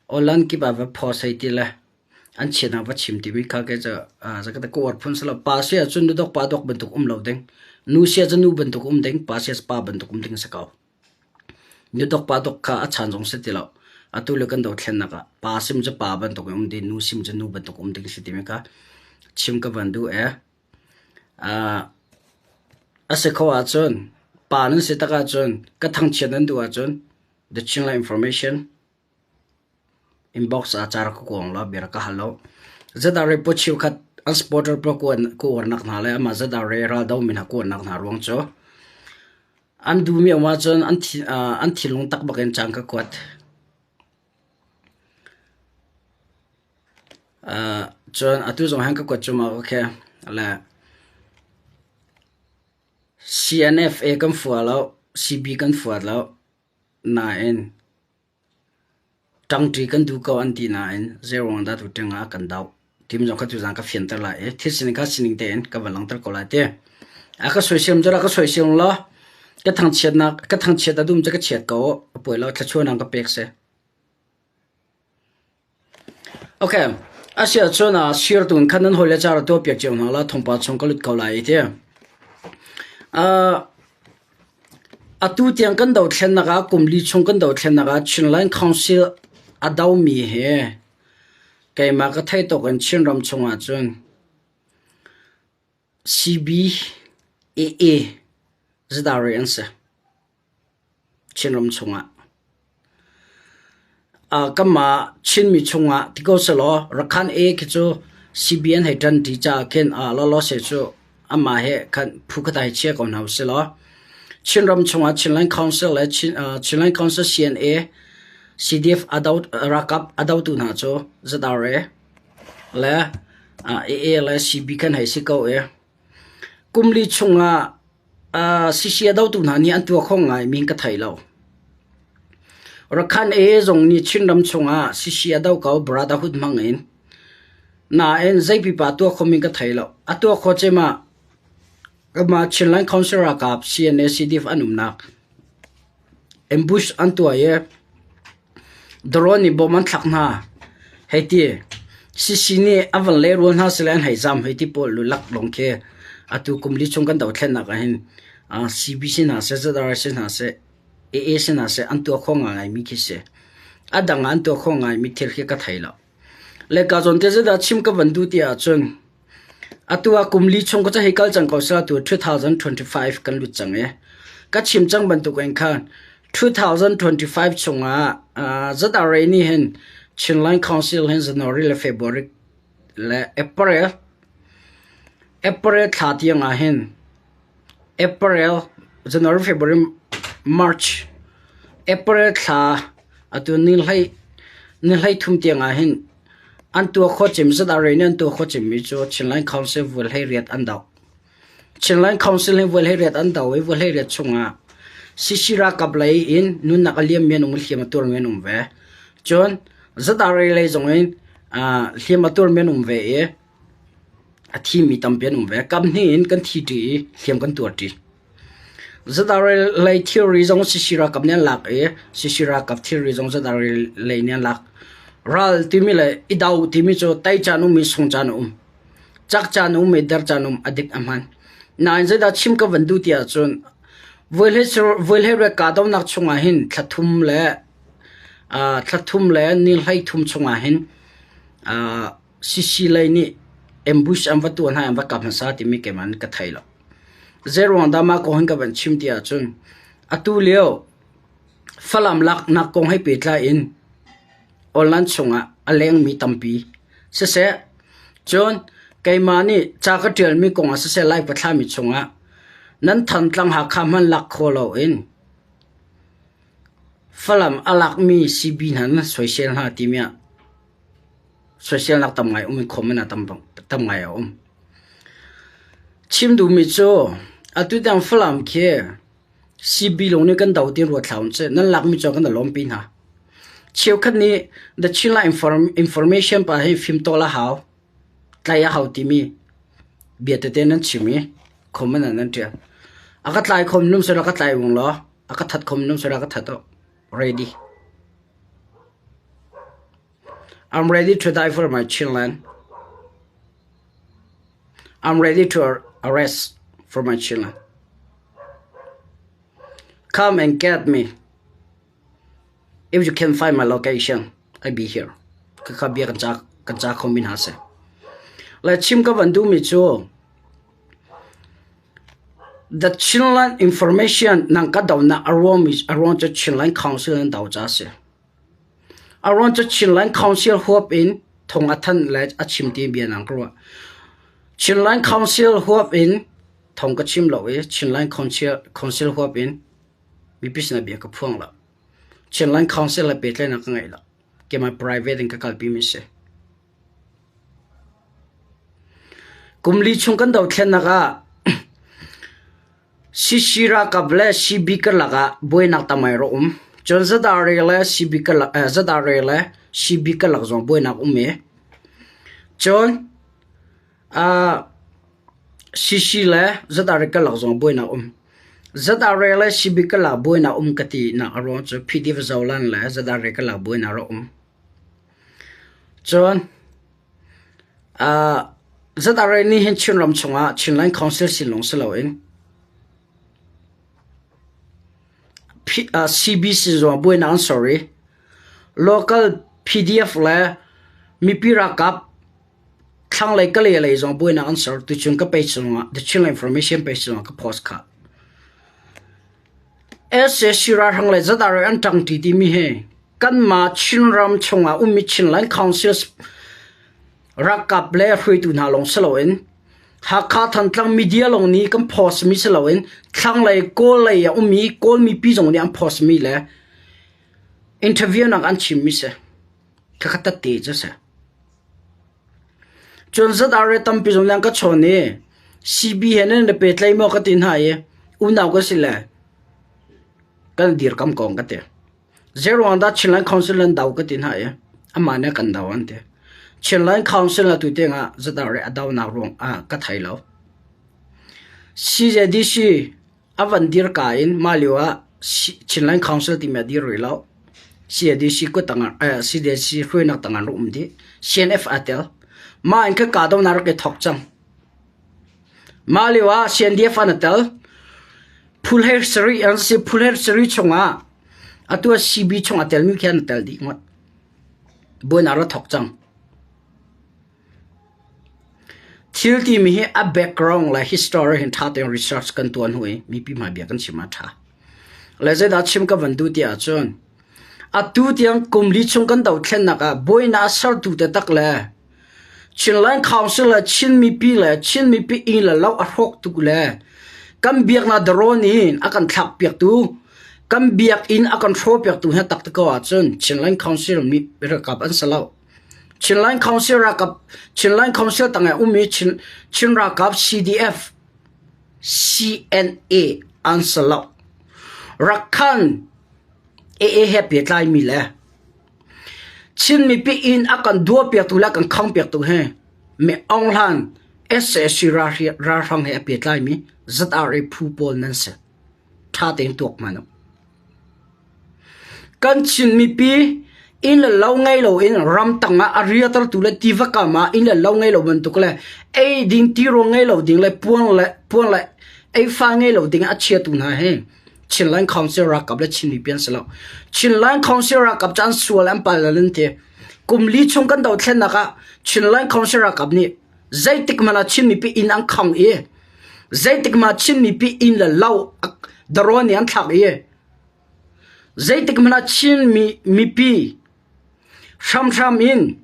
Online kip ah va post hei ti le an chiatnak va chim timi kha kei cu zakhat ka uar phun si lo. Pa si ahcun nu dok pa dok bantuk um lo ding. Nu si ahcun nu bantuk um ding, pa si ahcun pa bantuk um ding si ko. Nu dok pa dok kha a chan zong si ti lo. Atu le kan dothlennak ah pa sim cu pa bantuk in um ding, nu sim cu nu bantuk um ding si timi kha chim ka van duh ee. A si kho ahcun pa nan si tak ahcun ka thangchiat nan duh ahcun The Chinland Information inbox ah ca rak ka kuang law bia rak ka hal lo. ZRA pawl cheukhat an supporter pawl ka uarnak hna le amah ZRA raldo mi hna ka uarnak hna ruang cu an duhmi a um ahcun an thinlung tak bak in caan ka kuat. Cun atu zong hin ka kuat cu ma okay le CNFA kan fua lo, CB kan fua lo nain Ṭangṭi kan duh ko an ti nain zeiruang dah tuṭing ah kan doh timi zong kha tuzaan ka fianter lai i thil sining kha sining tein ka van langhter ko lai ti. A ka soisel cu rak ka soisel law ka thangchiatnak ka thangchiat a dum cu ka chiat ko a puai lo thluachuahnak ka pek si. Okay. Asiah cun ah sirtu in khan nan hawile ca ra tuahpiak cio hna la thawngpang chung ka lut ko lai ti. Uh, atu tiang kan dothlennak ah kum li chung kan dothlennak ah Chinland Council a domi he keimah ka theih tawk in Chinram chungah cun CB AA zadari an si. Chinram chungah. Kanmah Chinmi chungah ti ko sehlaw Rakhan A khi cu CBN hei ṭan ṭi caah khin lawlawse cu amah he khan phu khat ah hei chia ko hna usihlaw Chinram chungah Chinland Council le Chinland Council CNA CDF ralkap a dotu hna cu ZRA le AA le CB kan hei si ko i kum li chungah Sisia dotu hna nih an tuah kho ngaimi ka thei lo. Rakhan A zong nih Chinram chungah Sisia do ko brotherhood hmang in. Nain zei pipa tuah khomi ka thei lo. A tuah kho cem ah kanmah Chinland Council ralkap CNA CDF an umnak ambush an tuah i Drone nih bom an thlak hna hei ti. CC nih a van lerual hna sile an hei zam hei ti pawl lulak lawng khi atu kum li chung kan dothlennak ah hin CBC hna seh, ZRC hna seh, AA si hna seh an tuah kho ngaingaimi khi si. A dang ah an tuah kho ngaimi thil khi ka thei lo. Le ka zawn te zeidah chim ka van duh ti ahcun Atu ah kum li chung ka hei kal cang ko seh atu 2025 kan lut cang i ka chim cang bantuk in khan 2025 chungah ZRA nih hin Chinland Council hin January le February le April April thla tiang ah hin April January February March April thla atu ni hlei ni hlei thum tiang ah hin An tuah khawh cem ZRA nih an tuah khawh cemmi cu Chinland Council vual hlei riat an doh. Chinland Council hi vual hlei riat an doh i vual hlei riat chungah CC ralkap lei in nunnak a liammi an um i hliam a tuarmi an um ve. Cun ZRA lei zong in hliam a tuarmi an um ve i a thimi tampi an um ve. Kam hnih in kan thi ṭi i hliam kan tuar ṭi. ZRA lei thilri zong CC ralkap nih an lak i CC ralkap thilri zong ZRA lei nih an lak. Ral timi le i do timi cu tei caan um i sung caan a um. Cak caan um i der caan um a dik a hman. Nain zeidah chim ka van duh ti ahcun voihlei riat kahdohnak chungah hin thla thum le thla thum le ni hlei thum chungah hin CC lei nih ambush an va tuah hna i an va kap hmasa timi keimah nih ka thei lo. Zeiruang dah mah kong hin ka van chim ti ahcun atu lio Falam laknak kong he pehtlai in online chungah a lengmi tampi siseh cun keimah nih ca ka ṭialmi kong ah siseh Lai pathlami chungah nan Thantlang Hakha hmanh lak khawh loin Falam a lakmi CB hna nan soisel hna timi ah soiselnak tam ngai um in comment ah tam ngai a um. Chim duhmi cu atu tiang Falam khi CB lawng nih kan do ti ruat hlah seh. Nan lakmi cu kan lawmpi hna. Cheukhat nih The Chinland Information pa hi fimtawl a hau, tlai a hau timi bia tete nan chim i comment ah nan ṭial. A ka tlai khom num seh ka tlai ung law, a ka that khom num seh ka that o. Ready. I'm ready to die for my Chinland. I'm ready to arrest for my Chinland. Come and get me. If you can find my location, I be here. Khakha bia kan ca kan ca kho mi hna si. Le chim ka van duhmi cu The Chinland Information nang ka donak a ruangmi a ruang cu Chinland Council an do ca a si. A ruang cu Chinland Council huap in thong a thanh le a chim ti bia nang ka ruah. Chinland Council huap in thong ka chim lo i Chinland Council Council huap in mipi sinah bia ka phuang lo. Chinland Council le pehtlaihnak ka ngei lo. Keimah private in ka kalpi mi si. Kum li chung kan dothlennak ah CC ralkap le CB karlak ah buainak tam ngai a rak um. Cun ZRA le CB karlak eh, ZRA le CB karlak zong buainak um i. Cun uh, CC le ZRA karlak zong buainak um. ZRA le CB karlak buainak um ka ti nak a ruang cu PDF Zoland le ZRA karlak buainak a rak um. Cun ZRA nih hin Chinram chungah Chinland Council sin lawng si loin CBC zong buainak an ser i local PDF le mipi ralkap thlanglei Kalay lei zong buainak an ser. Tuchun ka page zongah The Chinland Information page zongah ka post khah. Sac ralhrang le ZRA an ṭangṭi timi hi kanmah Chinram chungah ummi Chinland Council ralkap le hruaitu hna lawng si loin Hakha Thantlang media lawng nih kan post mi si loin thlanglei Kawl lei a ummi Kawl mipi zong nih an post mi le interview nak an chim mi si. Khakha tatte cu si. Cun ZRA tampi zong nih an ka chawn i CB he nan i pehtlaih maw ka ti hna i unau ka si le kan dirkam ko an ka ti. Zeiruang dah Chinland Council nan do ka ti hna i amah nih a kan do an ti. Chinland Council atu tiangah ZRA a donak ruang ah ka thei lo. CJDC A van dir ka in mah lio ah Chinland Council timi a dir rih lo. CADC kut tangah eh, CDC hruainak tangah an rak um dih. CNF aa tel. Mah in kha kahdohnak rak i thawk cang. Mah lio ah CNDF an i tel. Phulher sarih an si. Phulher sarih chungah atu ah CB chung aa telmi khi an i tel dih ngawt. Buainak rak thawk cang. Thil timi hi a background le history hin ṭha tein research kan tuah hnu i mipi hmai bia kan chim ah a ṭha. Le zeidah chim ka van duh ti ahcun atu tiang kum li chung kan dothlennak ah buainak a sertu taktak le Chinland Council le Chin mipi le Chin mipi inn le lo a hrawktu le kan biaknak darawn in a kan thlakpiaktu kan biakinn a kan hrawhpiaktu hi taktak ko ahcun Chinland Council mi ralkap an si lo. Chinland Council ralkap Chinland Council tangah ummi Chin, Chin ralkap CDF CNA an si lo. Rakhan AA he pehtlaimi le Chin mipi inn a kan duahpiaktu le a kan khangpiaktu he Mi Aung Hlan SAC ralhrang he a pehtlaimi ZRA phu pawl nan si. Ṭha tein tuak hmanh u. Kan Chin mipi inn le lo ngei loin ramtang ah a riatertu le tiva kam ah inn le lo ngei lo bantuk le ei ding tirawl ngei lo ding le puang le puang le eifa ngei lo ding a chiatu hna hi Chinland Council ralkap le Chin mipi an si lo. Chinland Council ralkap cu an sual an pal an ti. Kum li chung kan dothlennak ah Chinland Council ralkap nih zeitik hmanh ah Chin mipi inn an khang i zeitik hmanh ah Chin mipi inn le lo darawn nih an thlak i Zeitik hmanh ah Chin mipi hramhram in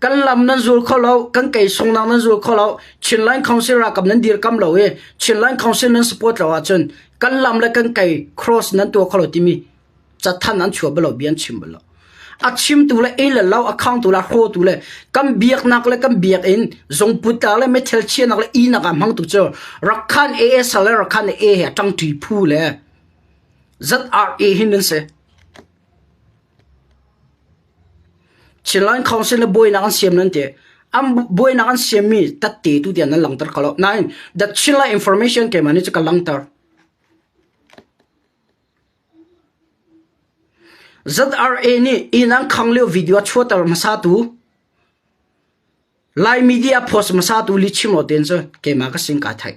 kan lam nan zul kho lo, kan kei sungnak nan zul kho lo, Chinland Council ralkap nan dirkam lo i Chinland Council nan support lo ahcun kan lam le kan kei cross nan tuah kho lo timi cathanh an chuah bal lo, bia an chim bal lo. A chimtu le ei le lo, a khangtu le a hrawtu le kan biaknak le kan biakinn zungput le methel chiahnak le ihnak ah hmangtu cu Rakhan ASL le Rakhan A he a ṭangṭi phu le ZRA hin an si. Chinland Council le buainak an siam nan ti. An buainak an siammi tatte tu tiang nan langter kho lo. Nain the Chinland information keimah nih cu ka langter. ZRA nih inn an khang lio video a chuahter hmasatu Lai media post hmasatu lihchim lo tein cun keimah ka sin kaa theih.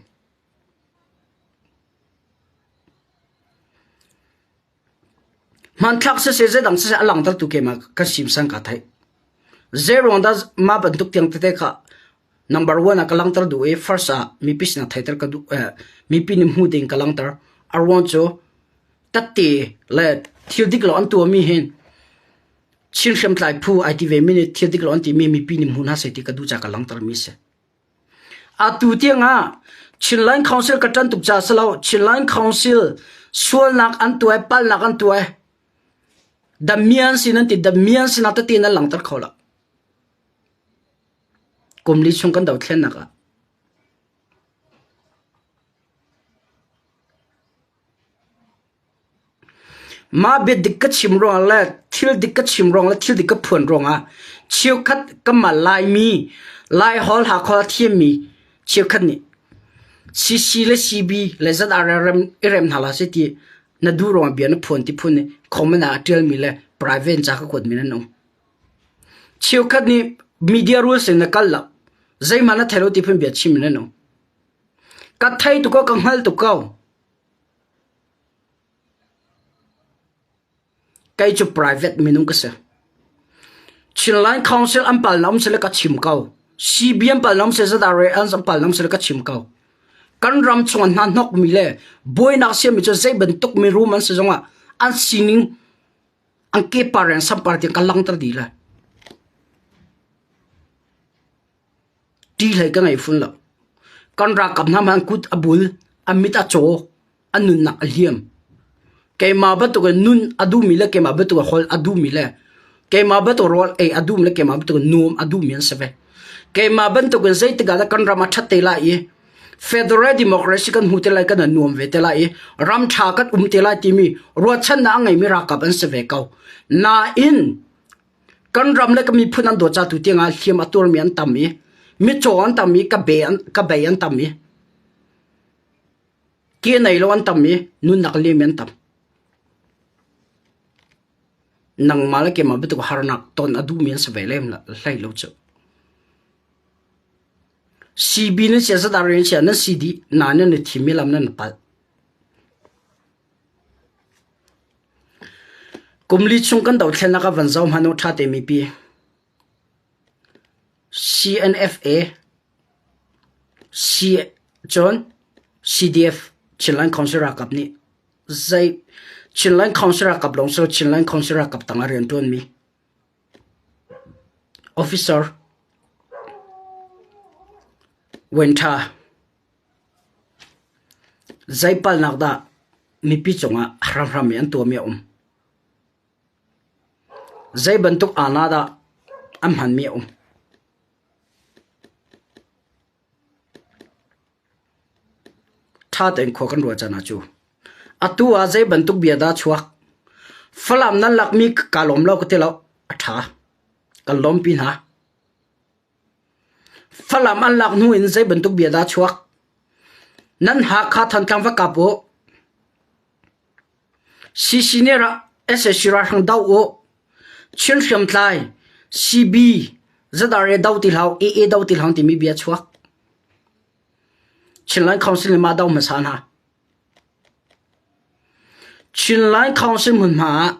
Hmanthlak siseh zeidang siseh a langhtertu keimah ka simsan kaa theih. Zeiruang dah mah bantuk tiang tete kha number one ah ka langhter duh i first ah mipi sinah theihter ka duh mipi nih hmuh ding ka langhter. A ruang cu tatte le thil dik lo an tuahmi hin Chin hriamtlai phu ai ti vemi nih thil dik lo an timi mipi nih hmu hna seh ti ka duh caah ka langhtermi a si. Atu tiangah Chinland Council ka ṭan tuk caah si lo, Chinland Council sualnak an tuah i palhnak an tuah i damian sin an ti damian sinah tete nan langhter kho lo. Kum li chung kan dothlennak ah. Mah biadik ka chim ruangah le thil dik ka chim ruangah le thil dik ka phuan ruangah cheukhat kanmah Laimi, Laiholh Hakha a thiammi cheukhat nih CC le CB le ZRA i rem hna hlah seh ti na duh ruangah bia na phuan ti phun i comment ah a ṭialmi le private in ca ka kuatmi nan um. Cheukhat nih media rules in na kal lo, zeihmanh na thei lo ti phun bia chimmi nan um. Ka thei tuk ko, ka hngal tuk ko. Kei cu private minung ka si. Chinland Council an pal na um sile ka chim ko. CB an pal na um sile ZRA an pal na um sile ka chim ko. Kan ram chung an hna hnok mi le buainak siami cu zei bantuk mi rum an si zongah an sining an ke par an sampar tiang ka langter dih lai. Ṭih hlei ka ngei fawn lo. Kan ralkap hna hmanh an kut a bul, an mit a caw, an nunnak a liam. Keimah bantuk in nun a duhmi le keimah bantuk in holh a duhmi le keimah bantuk rawl ei a duhmi le keimah bantuk in nuam a duhmi an si ve. Keimah bantuk in zeitik ah dah kan ram a ṭhat te lai i federal democracy kan hmu te lai kan i nuam ve te lai i ram ṭha kan um te lai timi ruahchannak a ngeimi ralkap an si ve ko. Nain Kan ram le ka miphun an dawt ca tu tiangah hliam a tuarmi an tam i mitcaw an tam i ka bei an tam i ke nei lo an tam i nunnak liam an tam. Nangmah le keimah bantuk harnak ton a duhmi an si ve lem hlei lo cu. CB nan sia zadar nan sia nan si dih na nan i thimmi lam nan palh. Kum li chung kan dothlennak ah van zoh hmanh u ṭha te mipi. CNFA, C cun CDF Chinland Council ralkap nih zei Chinland Council ralkap lawng si lo Chinland Council ralkap tangah rianṭuanmi officer Wenṭha Zei palnak dah mipi cungah hramhram in an tuahmi a um? Zei bantuk aana dah an hmanmi a um? Ṭha tein khua kan ruah caan ah cu. Atu ah zei bantuk bia dah a chuak? Falam nan lakmi kaa lawm lo ka ti lo. A ṭha. Kan lawmpi hna. Falam an lak hnu in zei bantuk bia dah a chuak? Nan Hakha Thantlang va kap u. CC nih sac ralhrang doh u. Chin hriamtlai CB ZRA do ti hlah u, AA do ti hlah u timi bia a chuak. Chinland Council nih mah do hmasa hna. Chinland Council hmunhma ah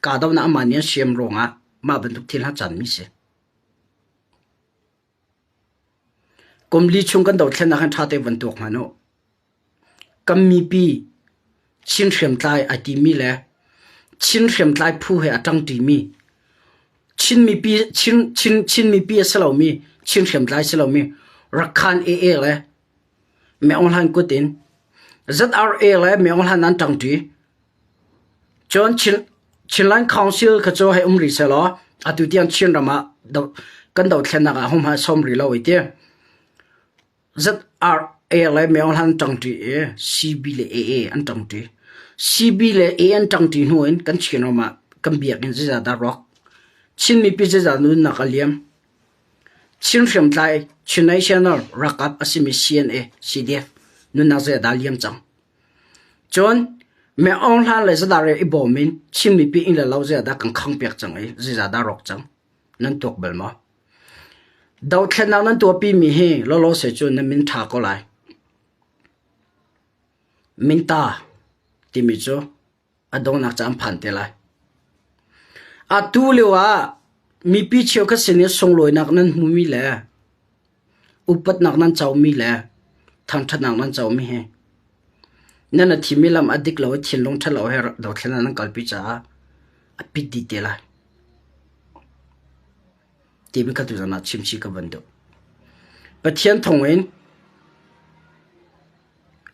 kahdohnak amah nih an siam ruangah mah bantuk thil ha canmi si. Kum li chung kan dothlennak hin ṭha tein van tuak hmanh u. Kan mipi Chin hriamtlai ai timi le Chin hriamtlai phu he a ṭangṭimi Chin mipi Chin Chin Chin mipi a si lomi Chin hriamtlai si lomi Rakhan AA le Meng Hlan kut in ZRA le Meng Hlan an ṭangṭi. Cun Chin, Chinland Council kha cu hei um rih sehlaw atu tiang Chinram ah do, kan dothlennak ah hum sawm rih lo i ti. ZRA le Meng Hlan an ṭangṭi i CB le AA an ṭangṭi. CB le A an ṭangṭi hnu in kan Chinram ah kan biakinn zeizah dah rawk. Chin mipi zeizah nunnak a liam. Chin hriamtlai Chin National ralkap a simi CNA, CDF nunnak zeizah dah liam cang. Cun. Me Aung Hlan le Zadar i bawm in Chin mipi inn le lo zeidah kan khangpiak cang i zeizahdah rawk cang? Nan tuak bal maw? Dothlennak nan tuahpimi hi lawlaw se cu nan min ṭha ko lai. Minta timi cu a donghnak ca an phan te lai. Atu lio ah mipi cheukhat sin i sunglawinak nan hmumi le upatnak nan comi le thangṭhatnak nan comi hi nan a thimi lam a dik lo i thinlung ṭhalo he dothlennak nan kalpi caah a pit dih te lai. Timi kha tuzan ah chimchih ka van duh. Pathian thawngin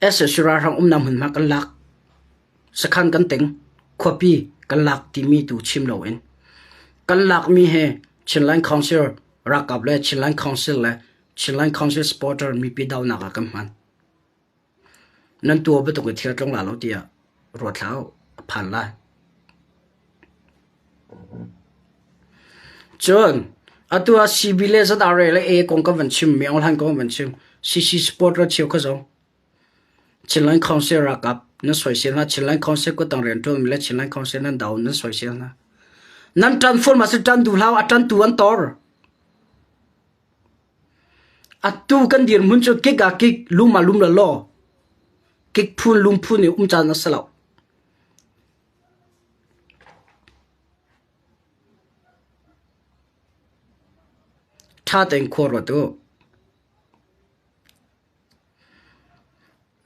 SSC ralhrang umnak hmunhma kan lak. Sakhan kan teng. Khuapi kan lak timi tu chim loin kan lakmi he Chinland Council ralkap le Chinland Council le Chinland Council supporter mipi donak ah kan hman. Nan tuah bantuk in thil tlung la lo tiah ruat hlah u, a phan lai. Cun atu ah CB le ZRA le A kong kan van chim, mi Aung Hlan kong kan van chim. CC support ra cheu kha zong Chinland Council ralkap nan soisel hna, Chinland Council kutang rianṭuanmi le Chinland Council nan do nan soisel hna. Nan ṭan fawn ma si ṭan duh hlah, a ṭantu an tor. Atu kan dirhmun cu kik ah kik, lum ah lum lalaw. Kik phun lum phun i um caan a si lo. Ṭha tein khua ruat u.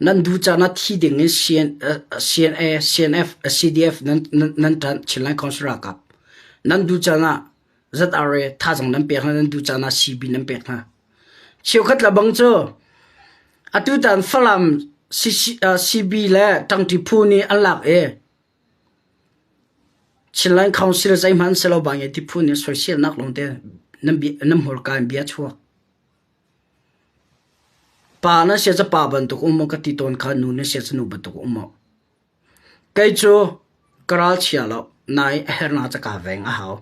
Nan duh caan ah thi ding in CNA, CNF, CDF nan ṭanh Chinland Council ralkap. Nan duh caan ah ZRA thazaang nan pek hna, nan duh caan ah CB nan pek hna. Cheukhat le bang cu atutan Falam CB le ṭangṭi phu nih an lak i Chinland Council zeihmanh si lo bangin ti phu nih soiselnak lawngte nan hmurka in bia chuak. Pa na sia cu pa bantuk um maw ka ti tawn kha nu na sia cu nu bantuk um maw. Kei cu ka ralchia lo, nain a hernak ca kaa veng a hau.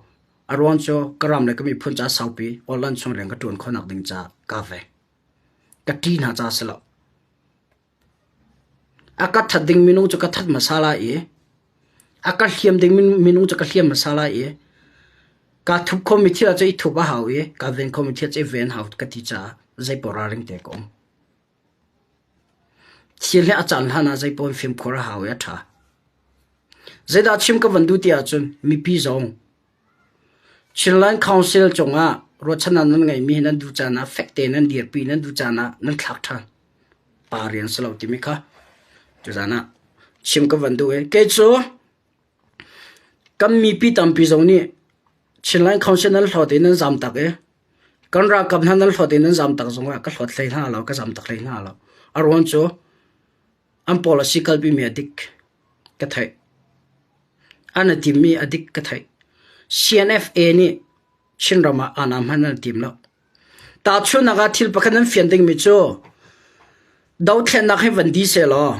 A ruang cu ka ram le ka miphun ca saupi Holland chung rian ka ṭuan khawhnak ding caah kaa veng. Ka ṭih hna ca si lo. A ka that ding minung cu ka that hmasa lai i a ka hliam ding minung cu ka hliam hmasa lai i kaa thup khomi thil ah cu i thup a hau i kaa ven khomi thil cu i ven hau ka ti caah zeipaoh ralring te ka um. Thil hi a caan hlan ah zeipaoh in fimkhur a hau i a ṭha. Zeidah chim ka van duh ti ahcun mipi zong Chinland Council cungah ruahchannak nan ngeihmi hi nan duh caan ah fek tein nan dirpi, nan duh caan ah nan thlak ṭhan. Pa rian si lo timi kha tuzaan ah chim ka van duh i kei cu kan mipi tampi zong nih Chinland Council nan hlawt i nan zam tak i kan ralkap hna nan hlawt i nan zam tak zongah ka hlawt hlei hna lo, ka zam tak hlei hna lo. A ruang cu an policy kalpimi a dik ka theih. An i timmi a dik ka theih. CNFA nih Chinram ah aa hman an i tim lo. Tahchunhnak ah thil pakhat nan fian dingmi cu dothlennak hi van di sehlaw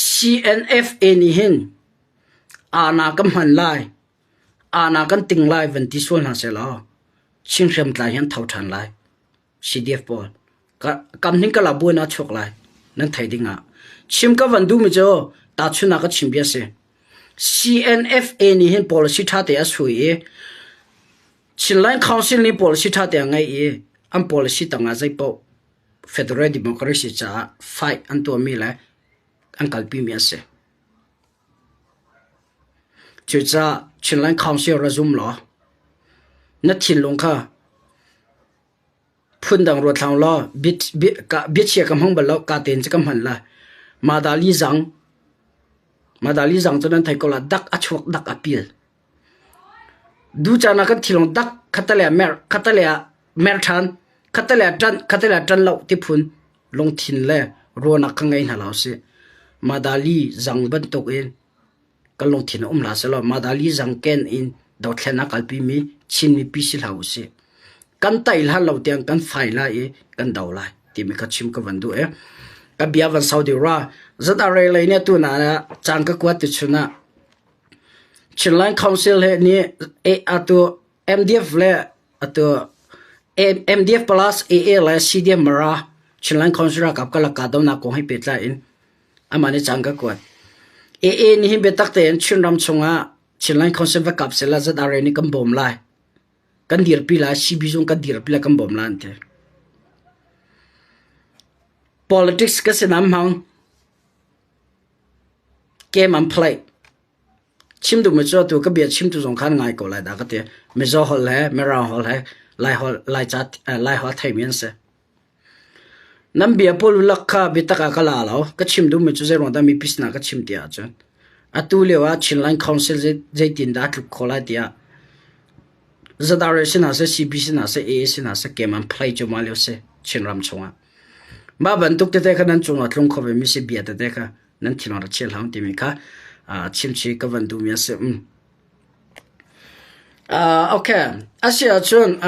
CNFA nih hin aana kan hman lai, aana kan ting lai van ti sual hna sehlaw Chin hriamtlai hi an tho ṭhan lai. CDF pawl kam hning kala buainak chuak lai nan thei ding ah chim ka van duhmi cu tahchunhnak ka chim bia si CNFA nih hin policy ṭha te a sui i Chinland Council nih policy ṭha te a ngeih i an policy tangah zeipaoh Federal Democracy caah fight an tuahmi le an kalpimi a si. Cucaah Chinland Council ra zum law na thinlung kha Phundang ruat hlah law biachia ka hmang bal lo, ka tein cu ka hman lai. Madali zang, Madali zang cu nan thei ko la, dak a chuak, dak a pil. Du caan ah kan thilong dak khatale ah mer, khatale ah mer ṭhan, khatale ah ṭan, khatale ah ṭan lo ti phun lungthin le ruahnak kha ngei hna lo sih. Madali zang bantuk in kan lungthin um hlah sehlaw Madali zangken in dothlen a kalpimi Chin mipi si hlah usih. Kan tai hlan lo tiang kan fai lai i kan do lai timi kha chim ka van duh i ka bia van sau deuh ra zat a rei lei nih tu na caan ka kuat ti chun ah Chinland Council he nih atu MDF le atu MDF plus AA le CDM Mara Chinland Council ralkap ka laka donak kong he pehtlai in amah nih caan ka kuat. AA nih hin biatak tein Chinram chungah Chinland Council va kap sehla ZRA nih kan bawm lai. Kan dirpi lai, CB zong kan dirpi lai, kan bawm lai an ti. Politics ka si nam hmang. Game an play. Chim duhmi cu atu ka bia chimtu zong khan ngai ko lai dah ka ti. Mizo holh he, Mirang holh he, Lai holh, Laica, Lai holh theimi an si. Nan bia pawl lak kha biatak ah ka la lo. Ka chim duhmi cu zeiruang dah mipi sinah ka chim ti ahcun atu lio ah Chinland Council zeitin dah a tluk khawh lai tiah ZRA sinah seh, CB sinah seh, AA sinah seh kem an phlai cu mah lio si Chinram chungah. Mah bantuk tete kha nan cungah tlung kho vemi si bia tete kha nan thinlung rak chia hlah timi kha chimchih ka van duhmi a si. Okay, a si ahcun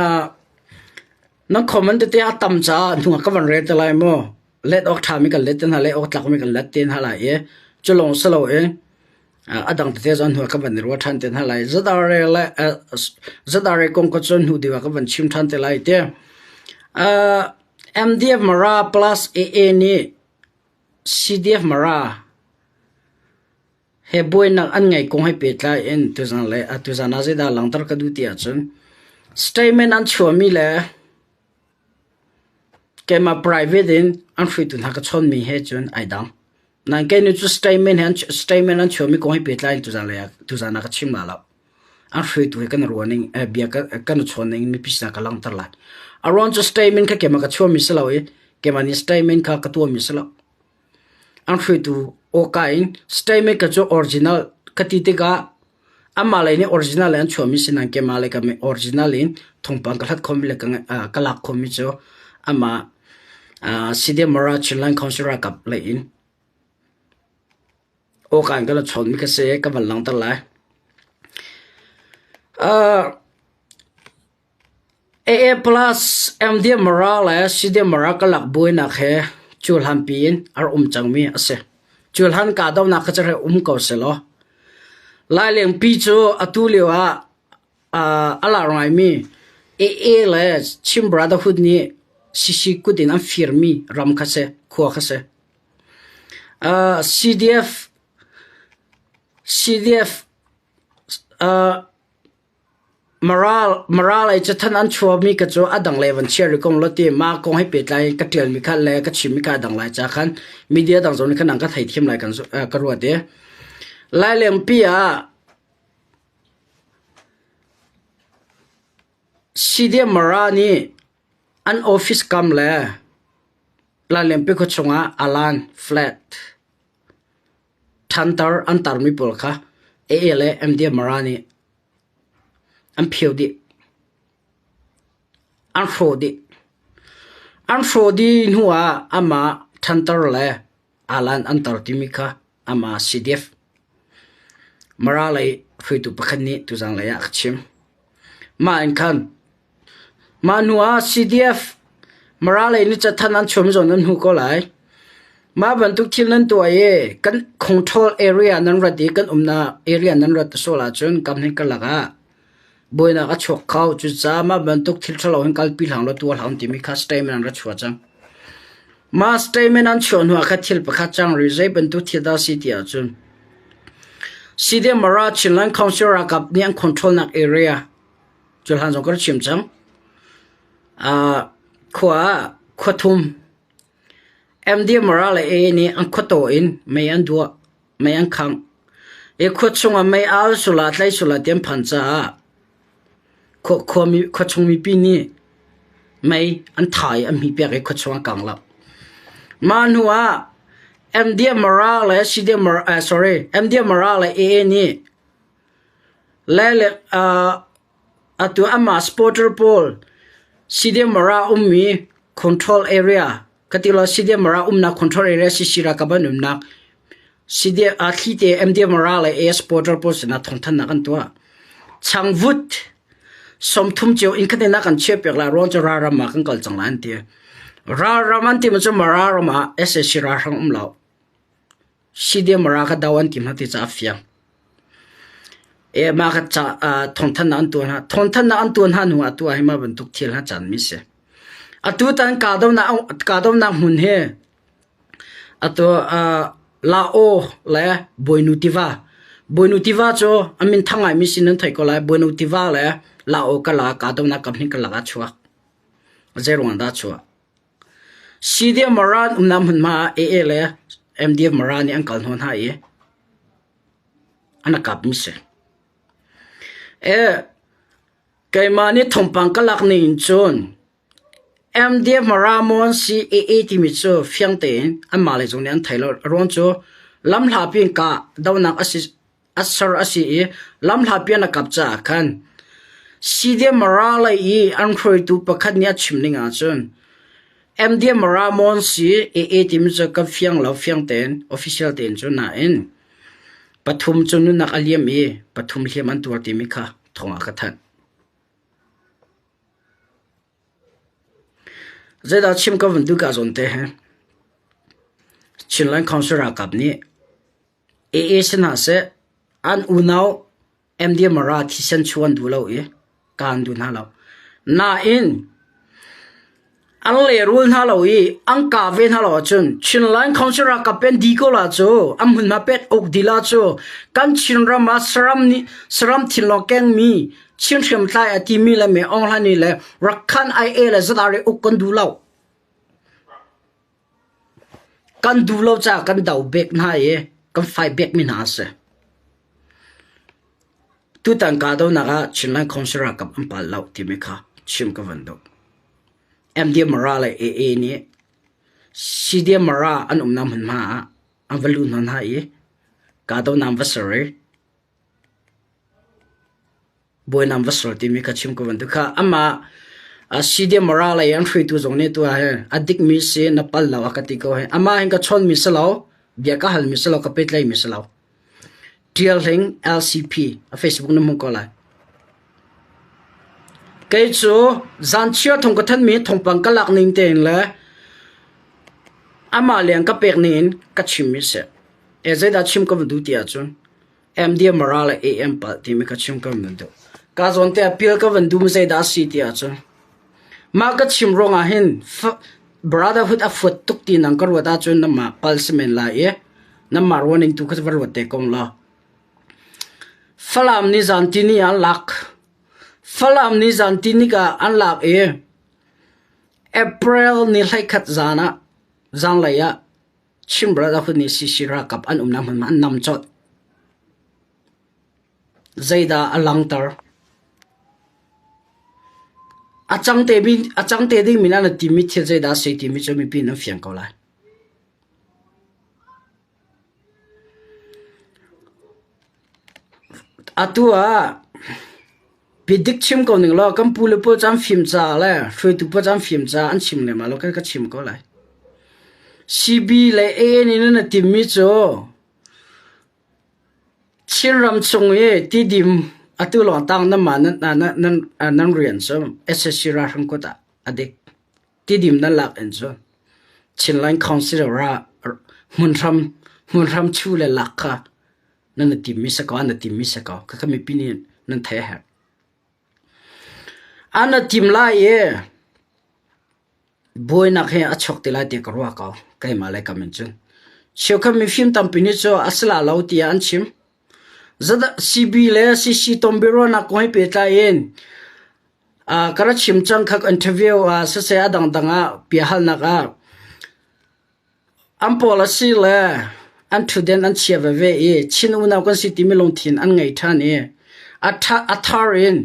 nan comment tete a tam caah hnu ah ka van rel te lai mu. Let awk ṭhami kan let te hna, let awk tlakmi kan let te hna lai i cu lawng si loin a dang tete zong hnu ah ka van i ruah ṭhan te hna lai. ZRA le ZRA kong ka cun hnu deuh ah ka van chim ṭhan te lai ti. MDF Mara plus AA nih CDF Mara he buainak an ngeih kong he pehtlai in tuzan le tuzan ah zeidah langhter ka duh ti ahcun statement an chuahmi le keimah private in an hruaitu hna ka chawnmi he cun ai dang. Nain kei nih cu statement he statement an chuahmi kong he pehtlai in tuzan le tuzan ah ka chim la lo. An hruaitu he kan ruah ning bia kan i chawn ning mipi sinah ka langhter lai. A ruang cu statement kha keimah ka chuahmi si lo i keimah nih statement kha ka tuahmi si lo. An hruaitu awka in statement ka cu original ka ti tikah amah lei nih original in an chuahmi si nain keimah lei ka original in thawngpang ka hlat khomi le ka lak khomi cu amah CDM Mara Chinland Council ralkap lei in Awka in kan i chawnmi ka si ka van langhter lai. AA plus MD Mara le CD Mara karlak buainak he cuhlan piin a rak um cangmi a si. Cuhlan kahdohnak kha cu um ko sehlaw Lailengpi cu atu lio ah a lar ngaimi AA le Chin Brotherhood nih CC kut in an firmi ram kha si, khua kha si. CDF CDF Mara lei cathanh an chuahmi ka cu a dang lei van chia rih ko law ti mah kong he pehtlai ka ṭialmi kha le ka chimmi kha a dang lai ca khan media dang zong nih khan an ka theithiam lai ka ruat i Lailengpi ah CDF Mara nih an office kam le Lailenpi khua chungah alan flat ṭhanter an tarmi pawl kha AA le MDM Mara nih an phio dih. An hrawh dih. An hrawh dih hnu ah amah ṭhanter le alan an tar timi kha amah CDF Mara lei hruaitu pakhat nih tuzang lei ah a ka chim. Mah in khan Mah hnu ah CDF Mara lei nih cathanh an chuahmi zong nan hmu ko lai. Mah bantuk thil nan tuah i kan control area nan rat i kan umnak area nan rat sual ahcun kam hin karlak ah buainak a chuak kho. Cucaah mah bantuk thil ṭhalo hin kalpi hlang law tuah hlah timi kha statement an ra chuah cang. Mah statement an chuah hnu ah kha thil pakhat cang rih zei bantuk thil dah a si ti ahcun CDF Mara Chinland Council ralkap nih an control nak area Cuhlan zong ka rak chim cang. Khua ah khua thum MDMR le AA nih an khuataw in mei an duah, mei an khangh. I khua chungah mei al sula tlai sula ti an phan caah khua chung mipi nih mei an tha i an hmih piak i khua chung a kang lo. Mah hnu ah MDMR le CDMR, sorry, MDMR le AA nih Atu amah supporter pawl CDMR ah ummi control area ka ti lo CDMR ah umnak control area CC ralkap an umnak thlite MDMR le AA supporter pawl sinah thawngthanhnak an tuah. Changvut 30 cio inn khat in a kan chiahpiak lai ruang cu ralram ah kan kal cang lai an ti. Ralram an timi cu Mara ram ah sac ralhrang um lo. CDMR kha do an ti hna ti ca a fiang. E mah kha ca thawngthanhnak an tuah hna. Thawngthanhnak an tuah hna hnu ah atu ah hi mah bantuk thil ha caan mi si. Atu tan kahdohnak kahdohnak hmun hi atu. Lao le Bawinu tiva. Bawinu tiva cu a min thang ngaimi sin nan theih ko lai. Bawinu tiva le Lao kala kahdohnak kam hin karlak ah chuak. Zeiruang dah chuah? CDF Mara umnak hmunhma ah AA le MDF Mara nih an kal hnawh hna i an kap mi si. Keimah nih thawngpang ka lak ning in cun MDF Mara Mon CAA timi cu fiang tein anmah lei zong nih an thei lo. A ruang cu lamhlapi in kah dohnak a si a ser a si i lamhlapi an a kap caah khan CDF Mara lei i an hruaitu pakhat nih a chim ning ahcun MDF Mara Mon CAA timi cu kan fiang lo fiang tein official tein cu nain pathum cu nunnak a liam i pathum hliam an tuar timi kha thawng a ka thanh. Zeidah chim ka vun duh ka zawn te he. Chinland Council ralkap nih AA si hna seh an unau MDMara thisen chuan duh lo i kaan duh hna lo. Nain An lehrul hna lo i an kah ve hna lo ahcun Chinland Council ralkap pen di ko la cu an hmunhma pet uk di la cu kan Chinram ah saram nih saram thinlawng kengmi Chin hriamtlai a timi le me Aung Hlaing nih le Rakhan IA le ZRA uk kan duh lo. Kan duh lo caah kan do bek hna i kan fai bek mi hna a si. Tutan kahdohnak ah Chinland Council ralkap an pal lo timi kha chim ka van duh. MD Mara le AA nih CDM Mara an umnak hmunhma ah an va luh hna hna i kahdohnak an va ser i buainak an va ser timi kha chim ka van duh. Kha amah CDM Mara lei an hruaitu zong nih tu ah hin a dikmi si na pal lo a ka ti ko hi. Amah hin ka chawnmi si lo, bia ka halmi si lo, ka pehtlaihmi si lo. Ṭial Hling LCP a Facebook na hmuh ko lai. Kei cu zanchiar thong ka thanmi thawngpang ka lak ning tein le amah leng ka pek ning in ka chimmi si. E zeidah chim ka van duh ti ahcun MD Mara le AM palh timi ka chim ka van duh. Ka zawn te ah pil ka van duh zeidah a si ti ahcun mah ka chim ruangah hin Brotherhood a fuat tuk ti nang ka ruat ahcun namah pal si men lai i namah ruaning tu kha va ruat te kong law. Falam nih zan tini an lak. Falam nih zan tini ka an lak i April ni 11 zan ah zanlei ah Chin Brotherhood nih CC ralkap an umnak hmunhma an nam colh. Zeidah a langhter? A cang te mi a cang te dingmi le na timi thil zeidah a si timi cu mipi nan fiang ko lai. Atu ah biadik chim ko ning law kan pu le pawl cu an fim caah le hruaitu pawl cu an fim caah an chim lem lo kan ka chim ko lai. CB le AA nih nan timmi cu Chinram chung i Tidim atu lawng tang nanmah nan rian cu sac ralhrang kut ah a dik. Tidim nan lak in cun Chinland Council hmunhram chu le lak kha nan i timmi si ko, an i timmi si ko. Khakha mipi nih nan theih a herh. An i tim lai i Buainak hi a chuak ti lai ti ka ruah ko, keimah le kam in cun. Cheukhat mifim tampi nih cu a si la lo tiah an chim. CB le CC tonbiaruahnak kong he pehtlai in ka ra chim cang kha interview ah siseh a dangdang ah biahalnak ah an pawl a si le an ṭhutden an chia veve i Chin unau kan si timi lungthin an ngei ṭhan i a thar in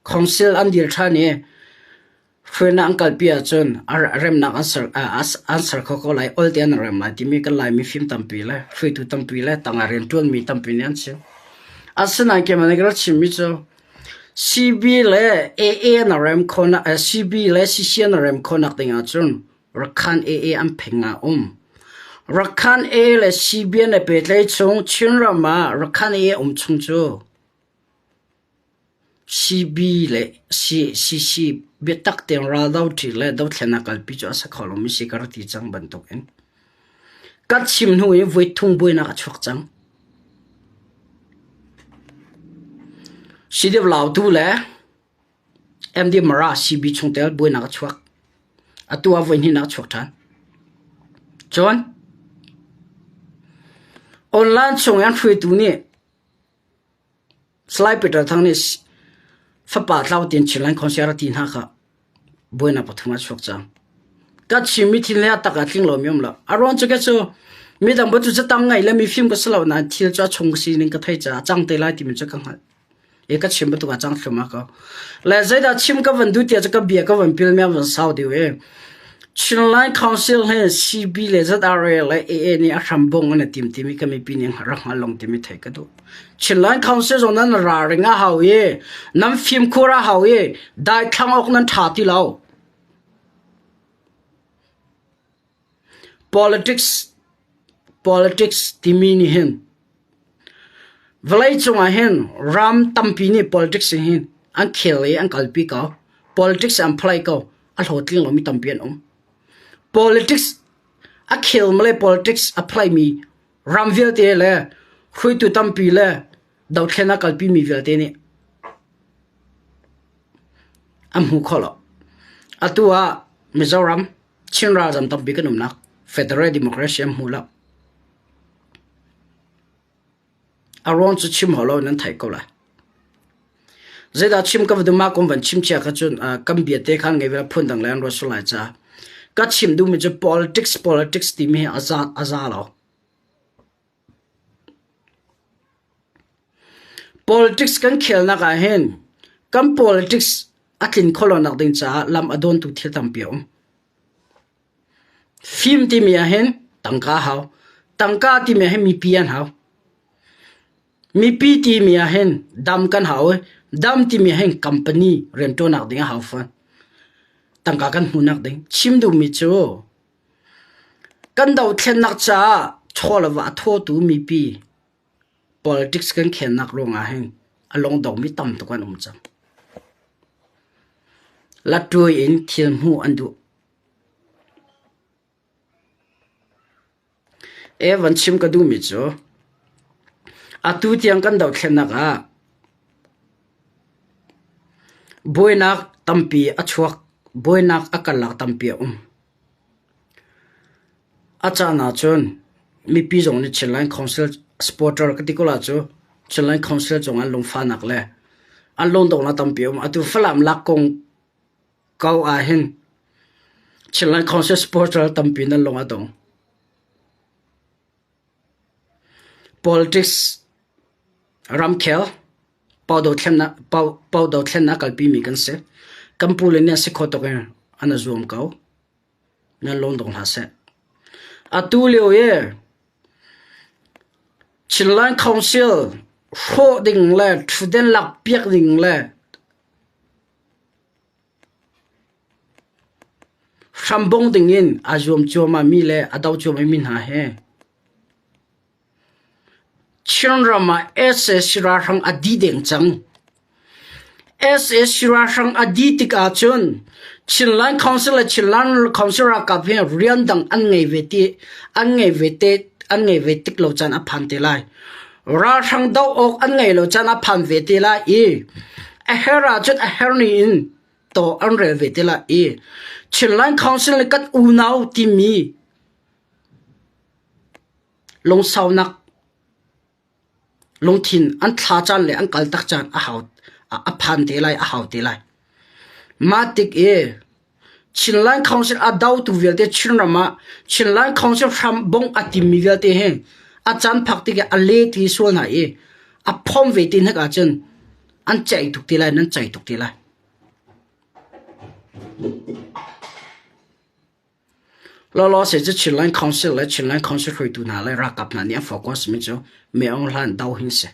council an dir ṭhan i Hruainak an kalpi ahcun remnak an ser an ser kho ko lai, ol te an rem lai timi kan Laimi fim tampi le hruaitu tampi le tangah rianṭuanmi tampi nih an chim. Asinain keimah nih ka rak chimmi cu CB le AA na rem khawhnak CB le CC na rem khawhnak ding ahcun Rakhan AA an pheng ah um. Rakhan A le CB an i pehtlaih chung Chinram ah Rakhan AA um chung cu CB le CC biatak tein raldoṭi le dothlennak kalpi cu a si kho lomi si ka rak ti cang bantukin ka chim hnu i voithum buainak a chuak cang. CDF Lautu le MD Mara CB chungtel buainak a chuak. Atu ah voihnihnak a chuak ṭhan. Cun. Online chung i an hruaitu nih Salai Peter Thang nih fapa tlau tiin Chinland Council a ti hna kha buainak pathum ah a chuak cang. Ka chimmi thil le a tak ah tling lomi um lo. A ruang cu ka cu midang bantuk catang ngeih le mifim ka si lo nain thil cu a chung ka sining ka theih caah a cang te lai timi cu ka hngalh. E ka chim bantuk ah cang thlum ko. Le zeidah chim ka van duh tiah cu ka bia ka van pil mi a van sau deuh e. Chinland Council he CB le ZRA le AA nih a hram bong an i tim timi ka mipi nih rak hngal long timi theih ka duh. Chinland Council zong nan ralring a hau i nan fimkhur a hau i daithlang awk nan ṭha ti lo. Politics politics timi nih hin vawleicung ah hin ram tampi nih politics hin an khel i an kalpi ko. Politics an phlai ko. A hlawhtling lomi tampi an um. Politics a khel le politics a phlaimi ram vialte le hruaitu tampi le dothlen a kalpimi vialte nih an hmu kho lo. Atu ah Mizoram Chin ralzam tampi kan umnak Federal Democracy an hmu lo. A ruang cu chim hau lo nan theih ko lai. Zeidah chim ka va duh mah kum van chim chia kha cun kan bia te khan ngei ve phun dang le an ruat sual lai caah ka chim duhmi cu politics politics timi hi a za a za lo. Politics kan khelnak ah hin kan politics a tlin khawh lonak ding caah lam a dawntu thil tampi a um. Fim timi ah hin tangka a hau. Tangka timi ah hin mipi an hau. Mipi timi ah hin dam kan hau i dam timi ah hin company rianṭuannak ding a hau fawn. Tangka kan hmuhnak ding. Chim duhmi cu Kan dothlennak caah chaw le va a thawtu mipi politics kan khelnak ruangah hin a lungdongmi tam tuk an um cang. Lattuai in thil hmuh an duh. E van chim ka duhmi cu atu tiang kan dothlennak ah buainak tampi a chuak, buainak a karlak tampi a um. A caan ahcun mipi zong nih Chinland Council supporter ka ti ko la cu Chinland Council cungah lungfahnak le an lungdonghnak tampi a um. Atu Falam lak kong ko ahhin Chinland Council supporter tampi nan lung a dong. Politics ramkhel pau dothlennak kalpimi kan si. Kan pu le nih a si kho tuk in an i zuam ko. Nan lungdong hlah seh. Atu lio i Chinland Council hrawh ding le ṭhutden lak piak ding le hrambong ding in aa zuam cuahmah mi le a do cuahmah mi hna hi Chinram ah sac ralhrang a dih deng cang. Sac ralhrang a dih tik ahcun Chinland Council le Chinland Council ralkap hi rian dang an ngei ve ti an ngei ve te an ngei ve tik lo caan a phan te lai. Ralhrang doh awk an ngei lo caan a phan ve te lai i a her ahcun a her ni in to an rel ve te lai i Chinland Council le kan unau timi Lungsaunak lungthin an thla caan le an kaltak caan a hau a phan te lai a hau te lai. Mah tik i Chinland Council a dotu vialte Chinram ah Chinland Council hram bongh a timmi vialte hi a caan phak tik i a le ti sual hna i a phom ve te hnek ahcun an ceih tuk te lai nan ceih tuk te lai. Lawlaw se cu Chinland Council le Chinland Council hruaitu hna le ralkap hna nih an focus mi cu Me Aung Hlaing do hi si.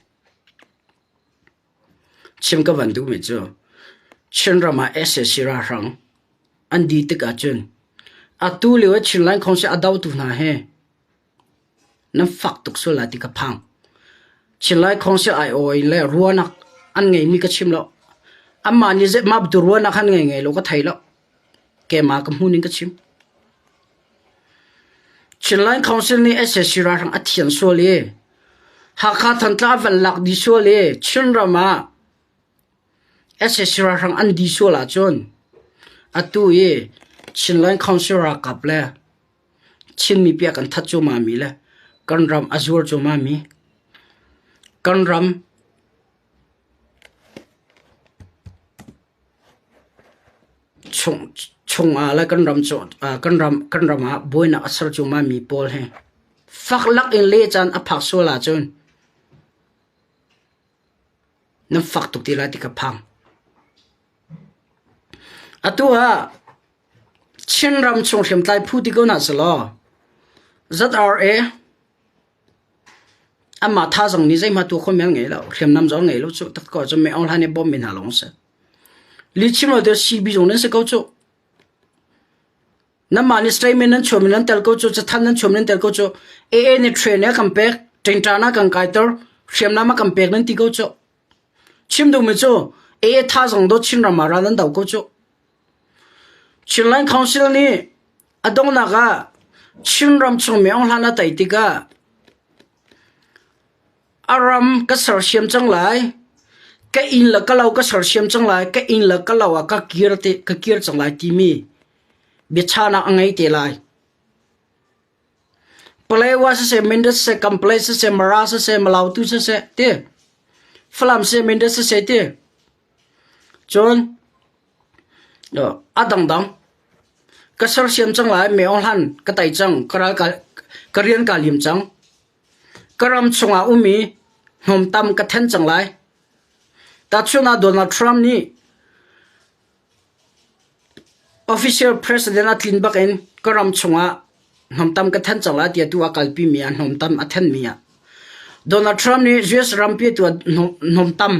Chim ka van duhmi cu Chinram ah sac ralhrang an di tik ahcun atu lio i Chinland Council a dotu hna hi nan fak tuk sual lai ti ka phang. Chinland Council aiawh in le ruahnak an ngeimi ka chim lo. Anmah nih zei mah bantuk ruahnak an ngei ngei lo ka thei lo. Keimah ka hmuh ning ka chim. Chinland Council nih sac ralhrang a thian sual i Hakha Thantlang a van lak dih sual i Chinram ah sac ralhrang an dih sual ahcun atu i Chinland Council ralkap le Chin mipi a kan that cuahmah mi le Kan ram a zuar cuahmahmi kan ram chungah le kan ram kan ram ah buainak a ser cuahmahmi pawl hi fak lak in leh caan a phak sual ahcun nan fak tuk te lai ti ka phang. Atu ah Chinram chung hriamtlai phu ti ko hna selaw ZRA anmah thazaang nih zeihmah tuah khawhmi an ngei lo. Hriamnam zong an ngei lo cuh. Takko ahcun Min Aung Hlaing nih bawmmi hna lawng a si. Lihchim lo cu CB zong nan si ko cuh. Nanmah nih statement nan chuahmi nan tel ko cuh, cathanh nan chuahmi nan tel ko cuh. AA nih train a kan pek, ṭingṭan a kan kaiter, hriamnam a kan pek nan ti ko cuh. Chim duhmi cu AA thazaang dawt Chinram ah ral nan do ko cuh. Chinland Council nih a donghnak ah Chinram chung Min Aung Hlaing a tei tikah a ram ka sersiam cang lai, ka inn le ka lo ka sersiam cang lai, ka inn le ka lo ah ka kir te ka kir cang lai timi biachahnak a ngei te lai. Palewa siseh, Mindat siseh, Kamplay siseh, Mara siseh, Malautu siseh ti. Falam siseh, Mindat siseh ti. Cun a dangdang ka sersiam cang lai, Min Aung Hlaing ka tei cang, ka ral ka rian kaa lim cang. Ka ram chungah ummi hnawmtam ka then cang lai. Tahchunh ah Donald Trump nih Official president a tlin bakin ka ram chungah hnawmtam ka then cang lai tiah tu a kalpi mi ah hnawmtam a thenmi ah Donald Trump nih US rampi tu hnawmtam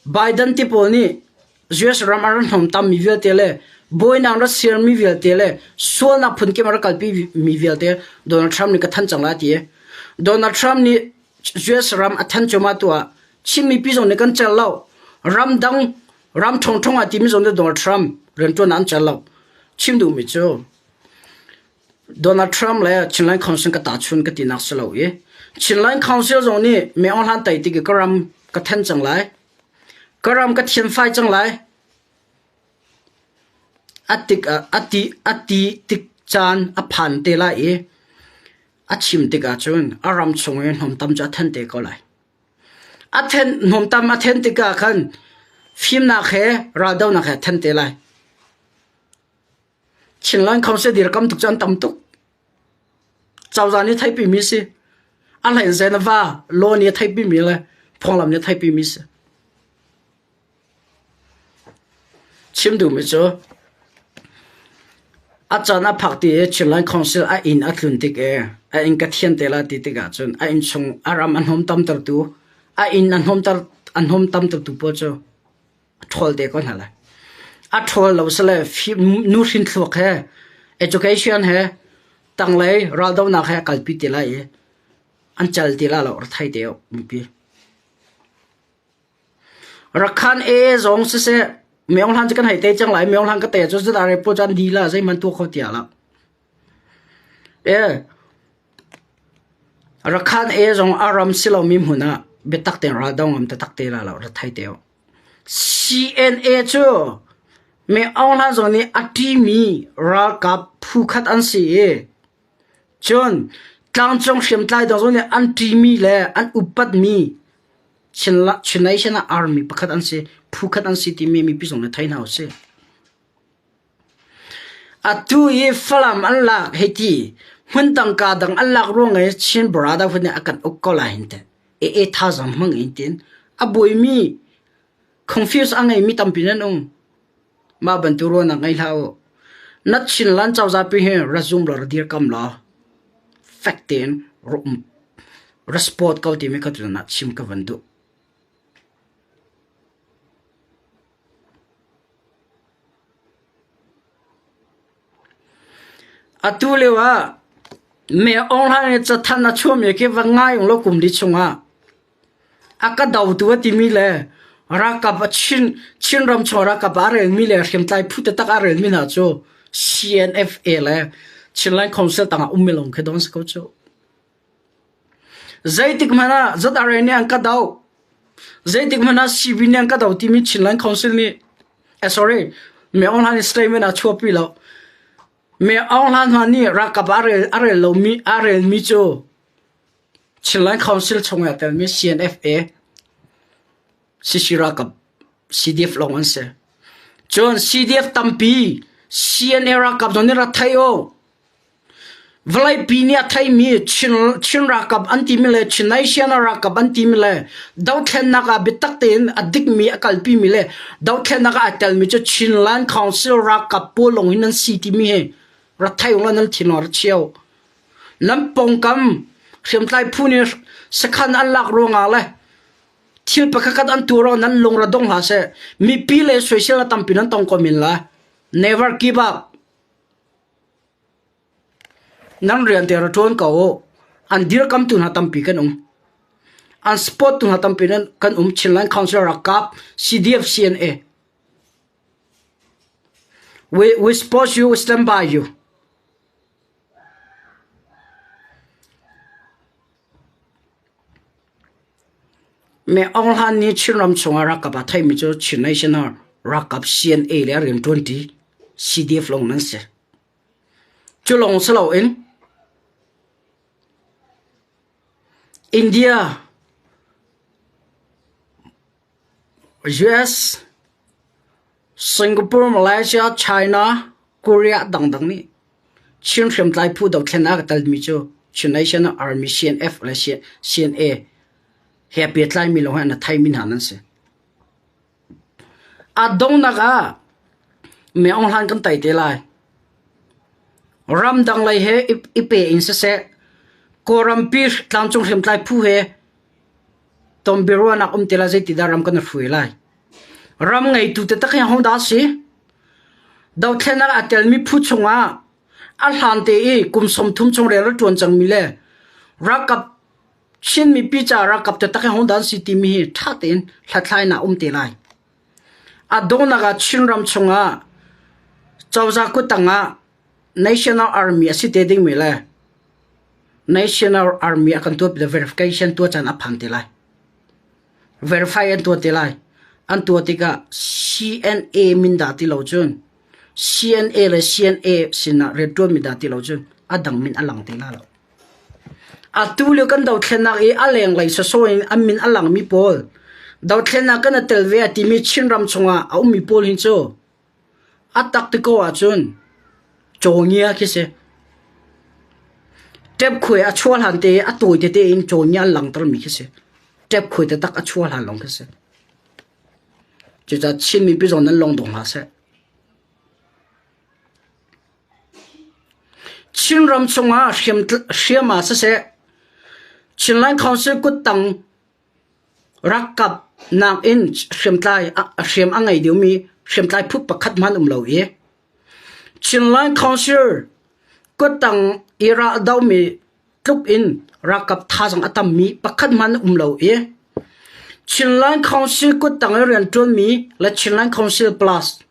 Biden ti pawl nih US ram a rak hnawmtam mi vialte le buainak rak ser mi vialte le sualnak phunkip a rak kalpi mi vialte Donald Trump nih ka than cang lai ti. Donald Trump nih US ram a than cuahmah tu ah Chin mipi zong nih kan cel lo. Ramdang ram ṭhawngṭhawng ah timi zong nih Donald Trump rianṭuan an cel lo. Chim duhmi cu Donald Trump le Chinland Council ka tahchun ka tinak si lo i Chinland Council zong nih Min Aung Hlaing tei tik i ka ram ka then cang lai. Ka ram ka thianfai cang lai. A tik a ti a ti tik caan a phan te lai i a chim tik ahcun a ram chung i hnawmtam cu a then te ko lai. A then hnawmtam a then tikah khan fimnak he raldohnak he a then te lai. Chinland Council dirkam tuk cu an tam tuk. Cozah nih theihpimi si. A hlein zen a va law nih a theihpimi le phunglam nih a theihpimi si. Chim duhmi cu a caan a phak ti i Chinland Council a inn a tlun tik i a inn ka thian te lai ti tikah cun a inn chung a ram a hnawm tamtertu a inn a hnawmter a hnawm tamtertu pawl cu a ṭhawl te ko hna lai. A ṭhawl lo sile nuhrin thluak he education he tanglei raldohnak he a kalpi te lai i an cal ti lai lo ra thei te mipi. Rakhan e zong siseh Myo Hlan cu kan hei te cang lai. Myo Hlan ka te cu zat are pu chan di la zeihmanh tuah kho tia la. E Rakhan e zong aram silo mi hmun ah biatak ten ral dong am taktak te la lo ra thai te CNA cu Me Aung Hlan zong nih a ṭimi ralkap phu khat an si i cun tlangcung hriamtlai dang zong nih an ṭimi le an upatmi Chin Nation ah army pakhat an si, phu khat an si timi mipi zong nih thei hna usih. Atu i Falam an lak hei ti, hmun dang ka dang an lak ruang i Chin Brotherhood nih a kan uk ko lai hin teh. E e thazaang hmang in tin a buaimi confuse a ngeimi tampi nan um. Mah bantuk ruahnak ngei hlah u. Na Chinland cozah pi hi ra zum law ra dirkam law fek tein ra um ra support ko timi kha tutan ah chim ka van duh. Atu lio ah Me Aung Hlaing nih cathanh a chuahmi khi va ngai ung law kum li chungah A ka dotu a timi le ralkap a Chin Chinram chung ralkap a relmi le hriamtlai phu taktak a relmi hna cu CNFA le Chinland Council tangah ummi lawng khi don si ko cu. Zeitik hmanh ah ZRA nih an ka doh. Zeitik hmanh ah CB nih an ka doh timi Chinland Council nih eh sorry Me Aung Hlaing statement a chuahpi lo. Me Aung Hlaing hna nih ralkap a rel a rel lomi a relmi cu. Chinland Council chung ah telmi CNFA, CC ralkap CDF lawng an si. Cun CDF tampi CNA ralkap zong nih rak thei u. Vawleipi nih a theimi Chin ralkap an timi le Chin Nation ralkap an timi le dothlennak ah biatak tein a dikmi a kalpimi le dothlennak ah aa telmi cu Chinland Council ralkap pawl lawng hi nan si timi hi rak thei u law nan thin rak chia u. Nan pawngkam hriamtlai phu nih sakhan an lak ruangah le thil pakhatkhat an tuah ruangah nan lung ra dong hlah seh. Mipi le soisel a tampi nan tong ko men lai. Never give up. Nan rian te ra ṭuan ko u. An dirkamtu hna tampi kan um. An support tu hna tampi kan um. Chinland Council ralkap CDF CNA. We support you, we stand by you. Me Aung Hlan nih Chinram chungah ralkap aa theihmi cu Chin National ralkap CNA le rianṭuanṭi CDF lawng nan si. Cu lawng si loin India, US, Singapore, Malaysia, China, Korea dangdang nih Chin hriamtlai phu dothlennak a telmi cu Chin National Army CNF le CNA he pehtlaimi lawng hi an theimi hna nan si. A donghnak ah Me Aung Hlaing kan tei te lai. Ramdang lei he i pe in siseh, Kawlrampi tlangcung hriamtlai phu he tonbiaruahnak um te lai zeitidah ram kan i hruai lai. Ram ngeitu taktak hi ahodah a si? Dothlennak aa telmi phu chungah a hlante i kum 30 chung rian a ṭuan cangmi le ralkap Chin mipi caah ralkap taktak hi ahodah an si timi hi ṭha tein hlathlainak a um te lai. A donghnak ah Chinram chungah cozah kuttang ah National Army a si te dingmi le National Army a kan tuahpi le verification tuah caan a phan te lai. Verify an tuah te lai. An tuah tikah CNA min dah ti lo cun CNA le CNA sinah rianṭuanmi dah ti lo cun a dang min a lang te la lo. Atu lio kan dothlennak i a lenglei sawsawh in an min a langmi pawl dothlennak kan i tel ve a timi Chinram chungah a ummi pawl hin cu a tak ti ko ahcun cawngia khi si. Ṭep khuai a chuah hlan te i a tawi tete in cawngia an langhtermi khi si. Ṭep khuai taktak a chuah hlan lawng khi si. Cucaah Chin mipi zong nan lung dong hlah seh. Chinram chungah hriam ah siseh, Chinland Council kuttang ralkap nakin hriamtlai hriam a ngei deuhmi hriamtlai phu pakhat hmanh um lo i Chinland Council kuttang i ral domi tluk in ralkap thazaang a tammi pakhat hmanh um lo i Chinland Council kuttang i rianṭuanmi le Chinland Council Plus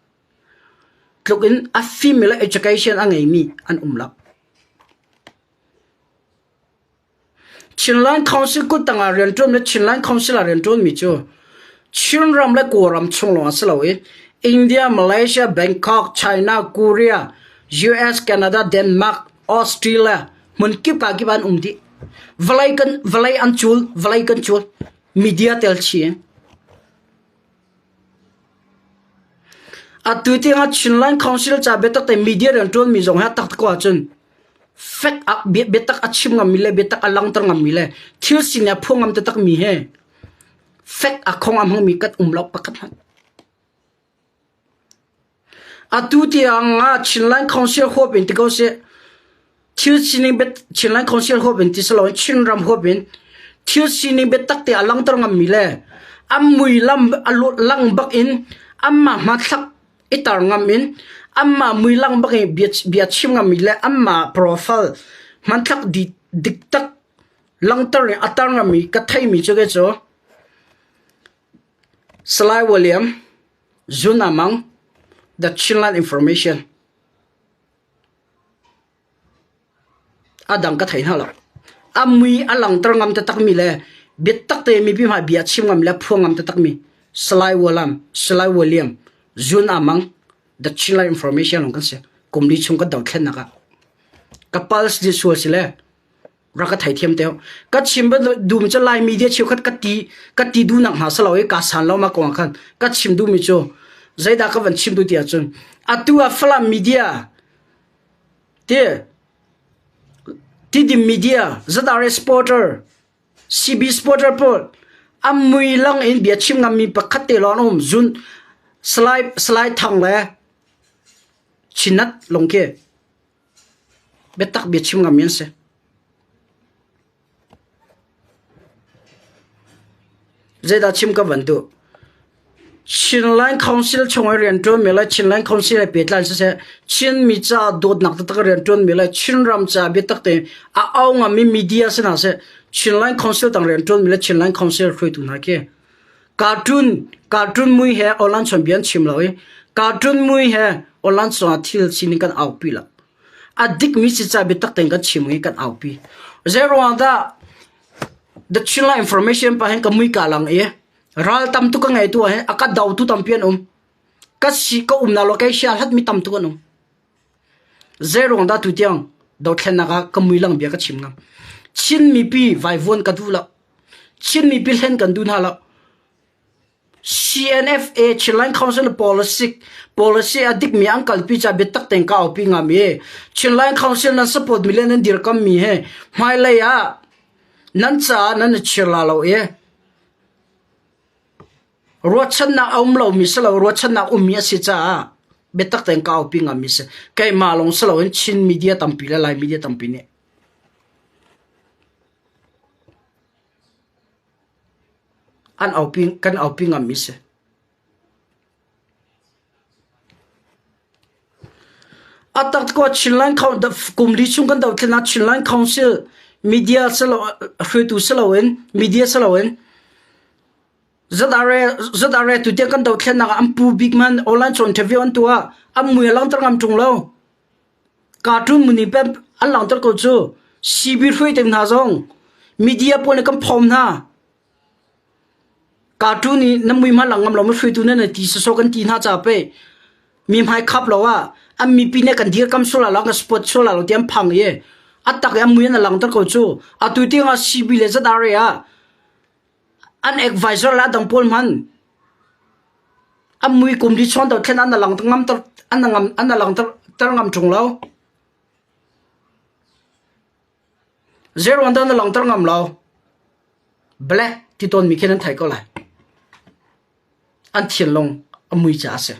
tluk in a fimmi le education a ngeimi an um lo. Chinland Council kuttang ah rianṭuan le Chinland Council ah rianṭuanmi cu Chinram le Kawlram chung lawng a si lo i India, Malaysia, Bangkok, China, Korea, US, Canada, Denmark, Australia hmun kip ah kip an um dih. Vawlei kan vawlei an cul, vawlei kan cul. Media tel chih. Atu tiangah Chinland Council ca biatak te media rianṭuanmi zong hi a tak ko ahcun fek ah biatak a chim ngammi le biatak a langhter ngammi le thil sining a phuang ngam taktakmi he fek a khong a hmangmi kan um lo pakhat hmanh. Atu tiang ah Chinland Council huap in ti ko seh, thil sining Chinland Council huap in ti si loin Chinram huap in thil sining biatak te a langhter ngammi le an muilam a lang bak in anmah hmathlak i tar ngam in anmah mui lang bak in bia chim ngammi le anmah profile hmanthlak dik tak langhter in a tar ngammi ka theimi cu kei cu Salai William Zun Amang, The Chinland Information. A dang ka thei hna lo. A mui a langter ngam taktakmi le biatak te mipi hmai bia chim ngam le phuang ngam taktakmi Salai William, Salai William Zun Amang, The Chinland Information lawng kan si. Kum li chung kan dothlennak ah. Ka pulse di sual si le. Rak ka theithiam te. Ka chim dum cu Lai media cheukhat ka ti ka ti duh nak hna salo i ka san lo ma kong khan ka chim duh mi cu zeidah ka van chim duh ti ahcun atu ah Falam media ti Tidim media ZRA supporter CB supporter pawl a mui lang in bia chim ngam mi pakhat te lawng an um zun Salai Salai Thang le Chinat lung khi biatak bia chim ngam mi an si. Zeidah chim ka van duh? Chinland Council chung i rianṭuanmi le Chinland Council he pehtlai siseh, Chinmi ca dawtnak taktak rianṭuanmi le Chinram ca biatak tein a au ngami media si hna seh, Chinland Council tang rianṭuanmi le Chinland Council hruaitu hna khi cartoon cartoon mui he online chawnbia an chim lo i cartoon mui he online chungah thil sining kan aupi lo. A dikmi si ca biatak tein kan chim i kan aupi. Zeiruang dah The Chinland Information pa hin ka mui ka lang i ral tam tuk ka ngei tu ah hin a ka do tu tampi an um. Ka si ka umnak location hlat mi tam tuk an um. Zeiruang dah tu tiang dothlennak ah ka mui lang bia ka chim ngam. Chin mipi vaivuan ka duh lo. Chin mipi hlen kan duh hna lo. CNFA Chinland Council policy policy a dikmi an kalpi ca biatak tein ka aupi ngam i Chinland Council nan support mi le nan dirkam mi he hmailei ah nan caah nan i chir la lo i ruahchannak a um lomi si lo ruahchannak ummi a si caah biatak tein ka aupi ngam mi si keimah lawng si loin Chin media tampi le Lai media tampi nih An aupi, kan aupi ngammi si. A tak ko Chinland kum li chung kan dothlen ah Chinland Council media silo hruaitu siloin media siloin ZRA ZRA tu tiang kan dothlennak ah an pu bik man online chon interview an tuah an mui a langter ngam ṭung lo. Cartoon muni pem an langter ko cu. CB hruaitu hna zong media pawl nih kan phawm hna. Cartoon i na mui hmanh lang ngam lo ma hruaitu nan ti sawsawh kan ti hna ca pe mi hmai khap lo ah an mipi nih kan dirkam sual la kan support sual la lo ti an phang i a tak i an mui an langter ko cu atu tiang ah CB le ZRA ah an advisor la dang pawl hman an mui kum di chuan do thlen an lang ngam ter an ngam an lang ter ngam tung lo Zeruang dah na langhter ngam lo? Black ti tawnmi khi nan theih ko lai. An thinlung a mui caah a si.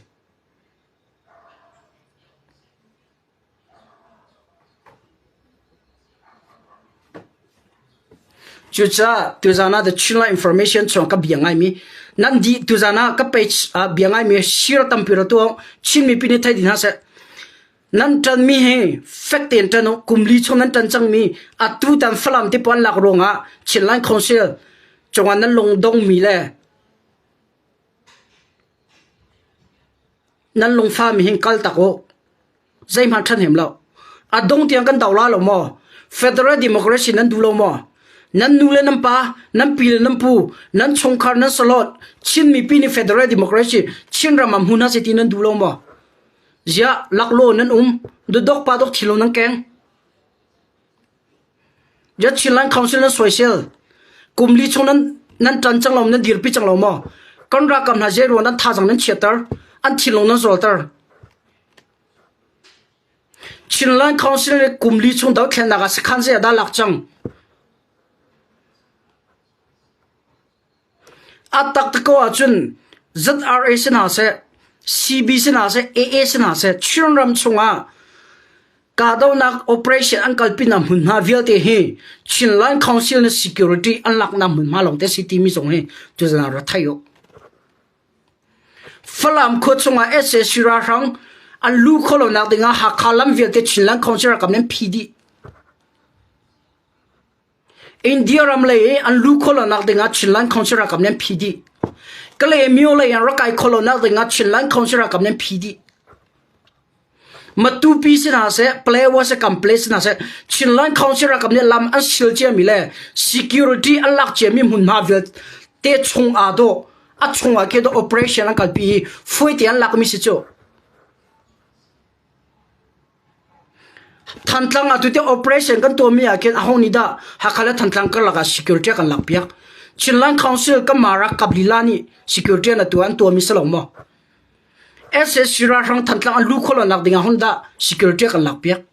Cucaah tuzaan ah The Chinland Information chung ka bia ngaimi nan dih tuzaan ah ka page ah bia ngaimi share tampi ra tuah Chin mipi nih thei dih hna seh. Nan ṭanmi hi fek tein ṭan u. Kum li chung nan ṭan cangmi atu tan Falam ti puan lak ruangah Chinland Council cungah nan lung dongmi le nan lungfami hin kal tak u. Zeihmanh ṭhahnem lo. A dong tiang kan do la lo maw? Federal Democracy nan duh lo maw? Nan nu le nan pa, nan pi le nan pu, nan chungkhar nan salot, Chin mipi nih Federal Democracy Chin ram ah hmun hna seh ti nan duh lo maw? Ziah laklaw nan um, dudok padok thilo nan keng. Ja Chinland Council nan soisel. Kum li chung nan nan ṭan cang lo, nan dirpi cang lo maw? Kan ralkap hna zei ruang nan thazang nan chiatter, an thinlung nan zawlter. Chinland Council nih kum li chung dothlennak ah sakhan zei ah dah lak cang? A taktak ko ahcun ZRA si hna seh, CB si hna seh, AA si hna seh, Chinram chungah kahdohnak operation an kalpinak hmunhma vialte hi Chinland Council nih security an laknak hmunhma lawngte si timi zong hi tuzan ah rak thei u. Falam khua chungah sac ralhrang an luh khawh lonak dingah Hakha lam vialte Chinland Council ralkap nih an phih dih. India ram lei i an luh khawh lonak dingah Chinland Council ralkap nih an phih dih. Kalaymyo lei an rak kai khawh lonak dingah Chinland Council ralkap nih an phih dih. Matupi si hna seh, Palawa seh, Kample si hna seh, Chinland Council ralkap nih lam an sil ciami le security an lak ciami hmunhma vialte chung aa dawh. A chung ah khi operation an kalpi i fuaite an lakmi si cu. Thantlang atu te operation kan tuahmi ah khin aho nih dah Hakha le Thantlang karlak ah security kan lakpiak? Chinland Council kan mara kap lila nih security an tuah an tuahmi si lo maw? SSC ralhrang Thantlang an lu khawh lonak ding ah hun dah security kan lakpiak?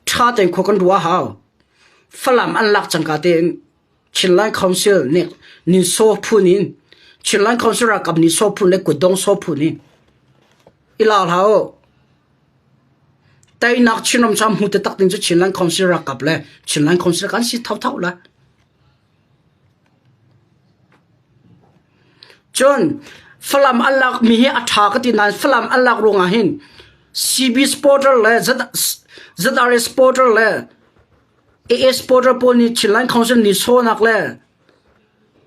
Ṭha tein khua kan ruah a hau. Falam an lak cangka tein Chinland Council nih ninsaw phun in Chinland Council ralkap ninsaw phun le kutdong saw phun in i la hlah u. Teinak Chinram cu a hmu taktak ding cu Chinland Council ralkap le Chinland Council kan si thotho lai. Cun Falam an lakmi hi a ṭha ka ti nain Falam an lak ruangah hin CB supporter le ZRA supporter le AA supporter pawl nih Chinland Council nih sawnak le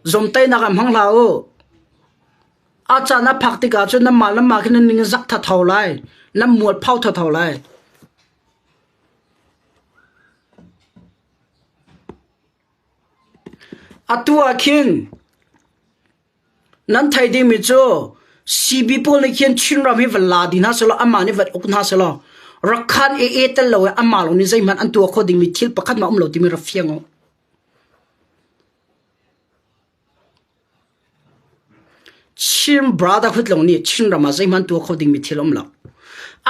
zawmtaihnak ah hmang hlah u. A caan a phak tikah cun nanmah nanmah khi nan ning zak thatho lai. Nan mualpho thatho lai. Atu ah khin nan theih dingmi cu CB pawl nih khin Chinram hi van la dih hna sehlaw amah nih van uk hna sehlaw Rakhan AA tel lo i amah lawng nih zeihmanh an tuah khawh dingmi thil pakhat hmanh a um lo timi rak fiang u. Chin Brotherhood lawng nih Chinram ah zeihmanh tuah kho dingmi thil a um lo.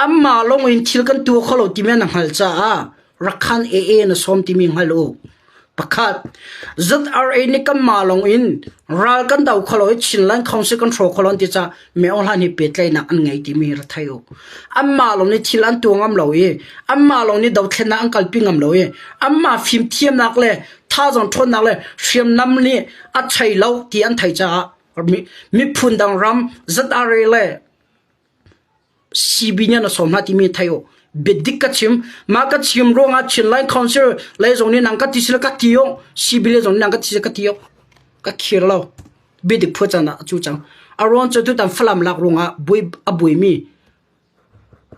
Anmah lawng in thil kan tuah kho lo timi an hngalh caah Rakhan AA na sawm timi hngal u. Pakhat, ZRA nih kanmah lawng in ral kan do kho lo i Chinland Council kan hrawk kho lo an ti caah Myo Hlan hi pehtlaihnak an ngei timi ra thei u. Anmah lawng nih thil an tuah ngam lo i anmah lawng nih dothlennak an kalpi ngam lo i anmah fimthiamnak le thazaang ṭhawnnak le hriamnam nih a chei lo ti an theih caah miphun dang ram ZRA le CB nih an sawm hna timi thei u. Biadik ka chim. Mah ka chim ruangah Chinland Council lei zong nih nang ka ti sila ka ti u. CB lei zong nih nang ka ti sila ka ti u. Ka khir lo. Biadik phuah caan ah a cu cang. A ruang cu tutan Falam lak ruangah buai a buaimi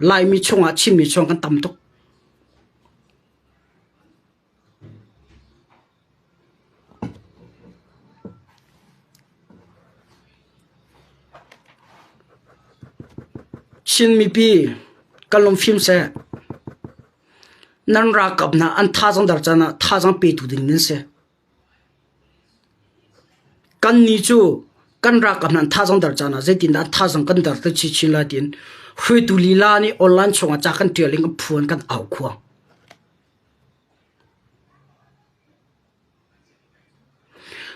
Laimi chungah Chinmi chung kan tam tuk. Chin mipi kan lungfim seh. Nan ralkap hna an thazaang dar caan ah thazaang petu ding nan si. Kannih cu kan ralkap hna an thazaang dar caan ah zeitindah an thazaang kan dar te chinchin lai tiin hruaitu lila nih online chungah ca kan ṭial in kan phuan kan au khuang.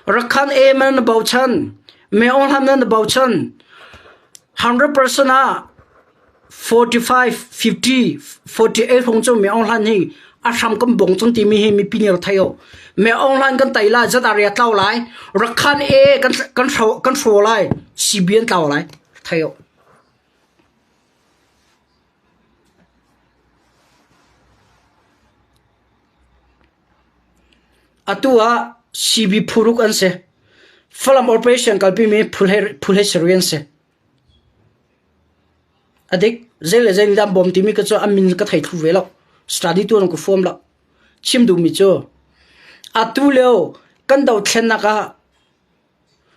Rakhan A man na bochan, Me Aung Hlan na bochan, 100% ah 45, 50, 48 hrawng cu Me Aung Hlan hi a hram kan bong cang timi hi mipi nih rak thei u. Me Aung Hlan kan tei lai, zat area tlau lai, Rakhan A kan kan hro kan hro lai, CB an tlau lai, thei u. Atu ah CB phuruk an si. Falam operation kalpimi phu hlei sarih an si. A dik, zei le zei nih dah an bawm timi ka cu an min ka thei thlu ve lo. Study tuan ka fuam lo. Chim duhmi cu atu lio kan dothlennak ah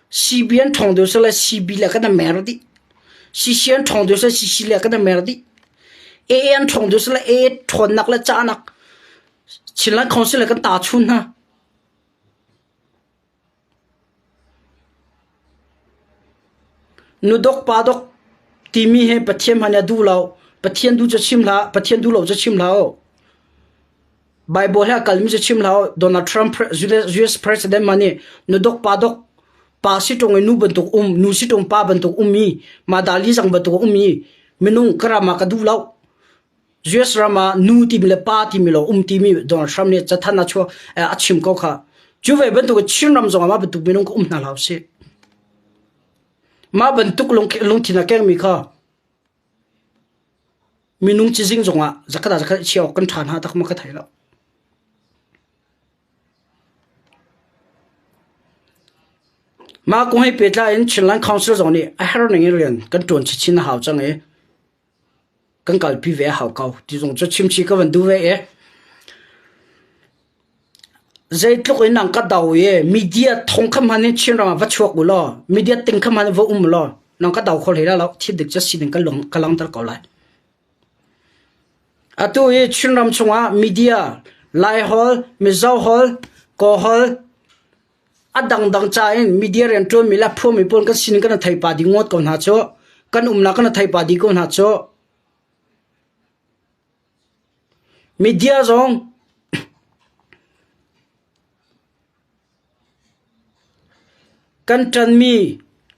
CB an ṭhawng deuh seh le CB le kan i mer dih. CC an ṭhawng deuh seh CC le kan i mer dih. AA an ṭhawng deuh seh le AA ṭhawnnak le cahnak Chinland Council le kan ta chun hna. Nudok padok timi hi Pathian hmanh nih a duh lo. Pathian duh cu chim hlah, Pathian duh lo cu chim hlah u. Bible he a kalmi cu chim hlah u. Donald Trump US President mah nih nudok padok pa si ṭung i nu bantuk um, nu si ṭung pa bantuk um i mah dali zang bantuk um i minung ka ram ah ka duh lo. US ram ah nu timi le pa timi lo um timi Donald Trump nih cathanh a chuah a chim ko kha. Cu ve bantuk Chin ram zong ah mah bantuk minung ka um hna hlah usih. Mah bantuk lungthin a kengmi kha minung cizing zong ah zakhat ah zakhat chia awk kan ṭha hna tak ma ka thei lo. Mah kong he pehtlai in Chinland Council zong nih a herh ning in rian kan ṭuan chinchin a hau cang i kan kalpi ve a hau ko ti zong cu chimchih ka van duh ve i zeitluk in nang ka do i media thong kha hman in Chinram ah va chuak u law media ting kha hman in va um law. Nang ka do kho hlei lai lo. Thil dik cu sining ka lung ka langhter ko lai. Atu hi Chinram chungah media Laiholh, Mizoholh, Kawlholh a dangdang ca in media rianṭuanmi le phuami pawl kan sining kan i thei pah dih ngawt ko hna cu. Kan umnak kan i thei pah dih ko hna cu. Media zong Kan ṭanmi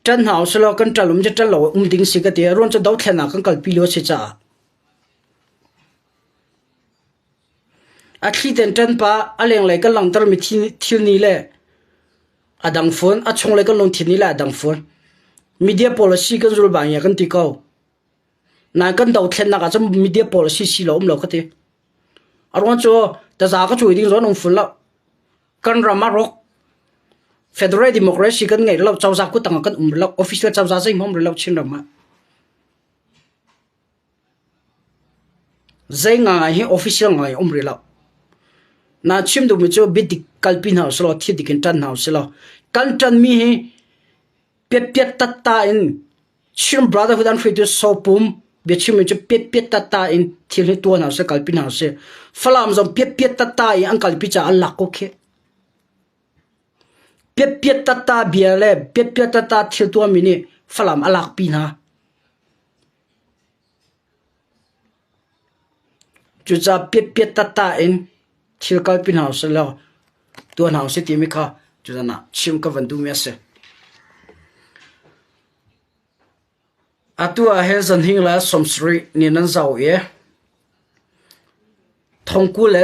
ṭan hna usilaw kan ṭal um cu ṭal lo um ding si ka ti. A ruang cu dothlennak kan kalpi lio a si caah. A thli tein ṭan pah, a lenglei kan langhtermi thil nih le a dang fawn, a chunglei kan lungthin nih le a dang fawn. Media policy kan zul bang kan ti ko. Nain kan dothlennak ah cun media policy si lo um lo ka ti. A ruang cu taza ka cuai ding zawn um fun lo. Kan ram a rawk. Federal democracy kan ngei lo, cozah kutang ah kan um lo, official cozah zeihmanh um rih lo Chinram ah. Zei ngai hi official ngai um rih lo. Na chim duhmi cu biadik kalpi hna usih law thil dik in ṭan hna usih law kan ṭanmi hi piatpiat tatta in Chin Brotherhood an hruaitu Sopum biachimmi cu piatpiat tatta in thil hi tuah hna usih kalpi hna usih. Falam zong piatpiat tatta in an kalpi caah an lak ko khih. Piatpiat tatta bia le piatpiat tatta thil tuahmi nih Falam a lakpi hna. Cucaah piatpiat tatta in thil kalpi hna usih law tuah hna usih timi kha tuzan ah chim ka van duhmi a si. Atu ah hin zanhing le sawmsarih ni nan zoh i thongkul le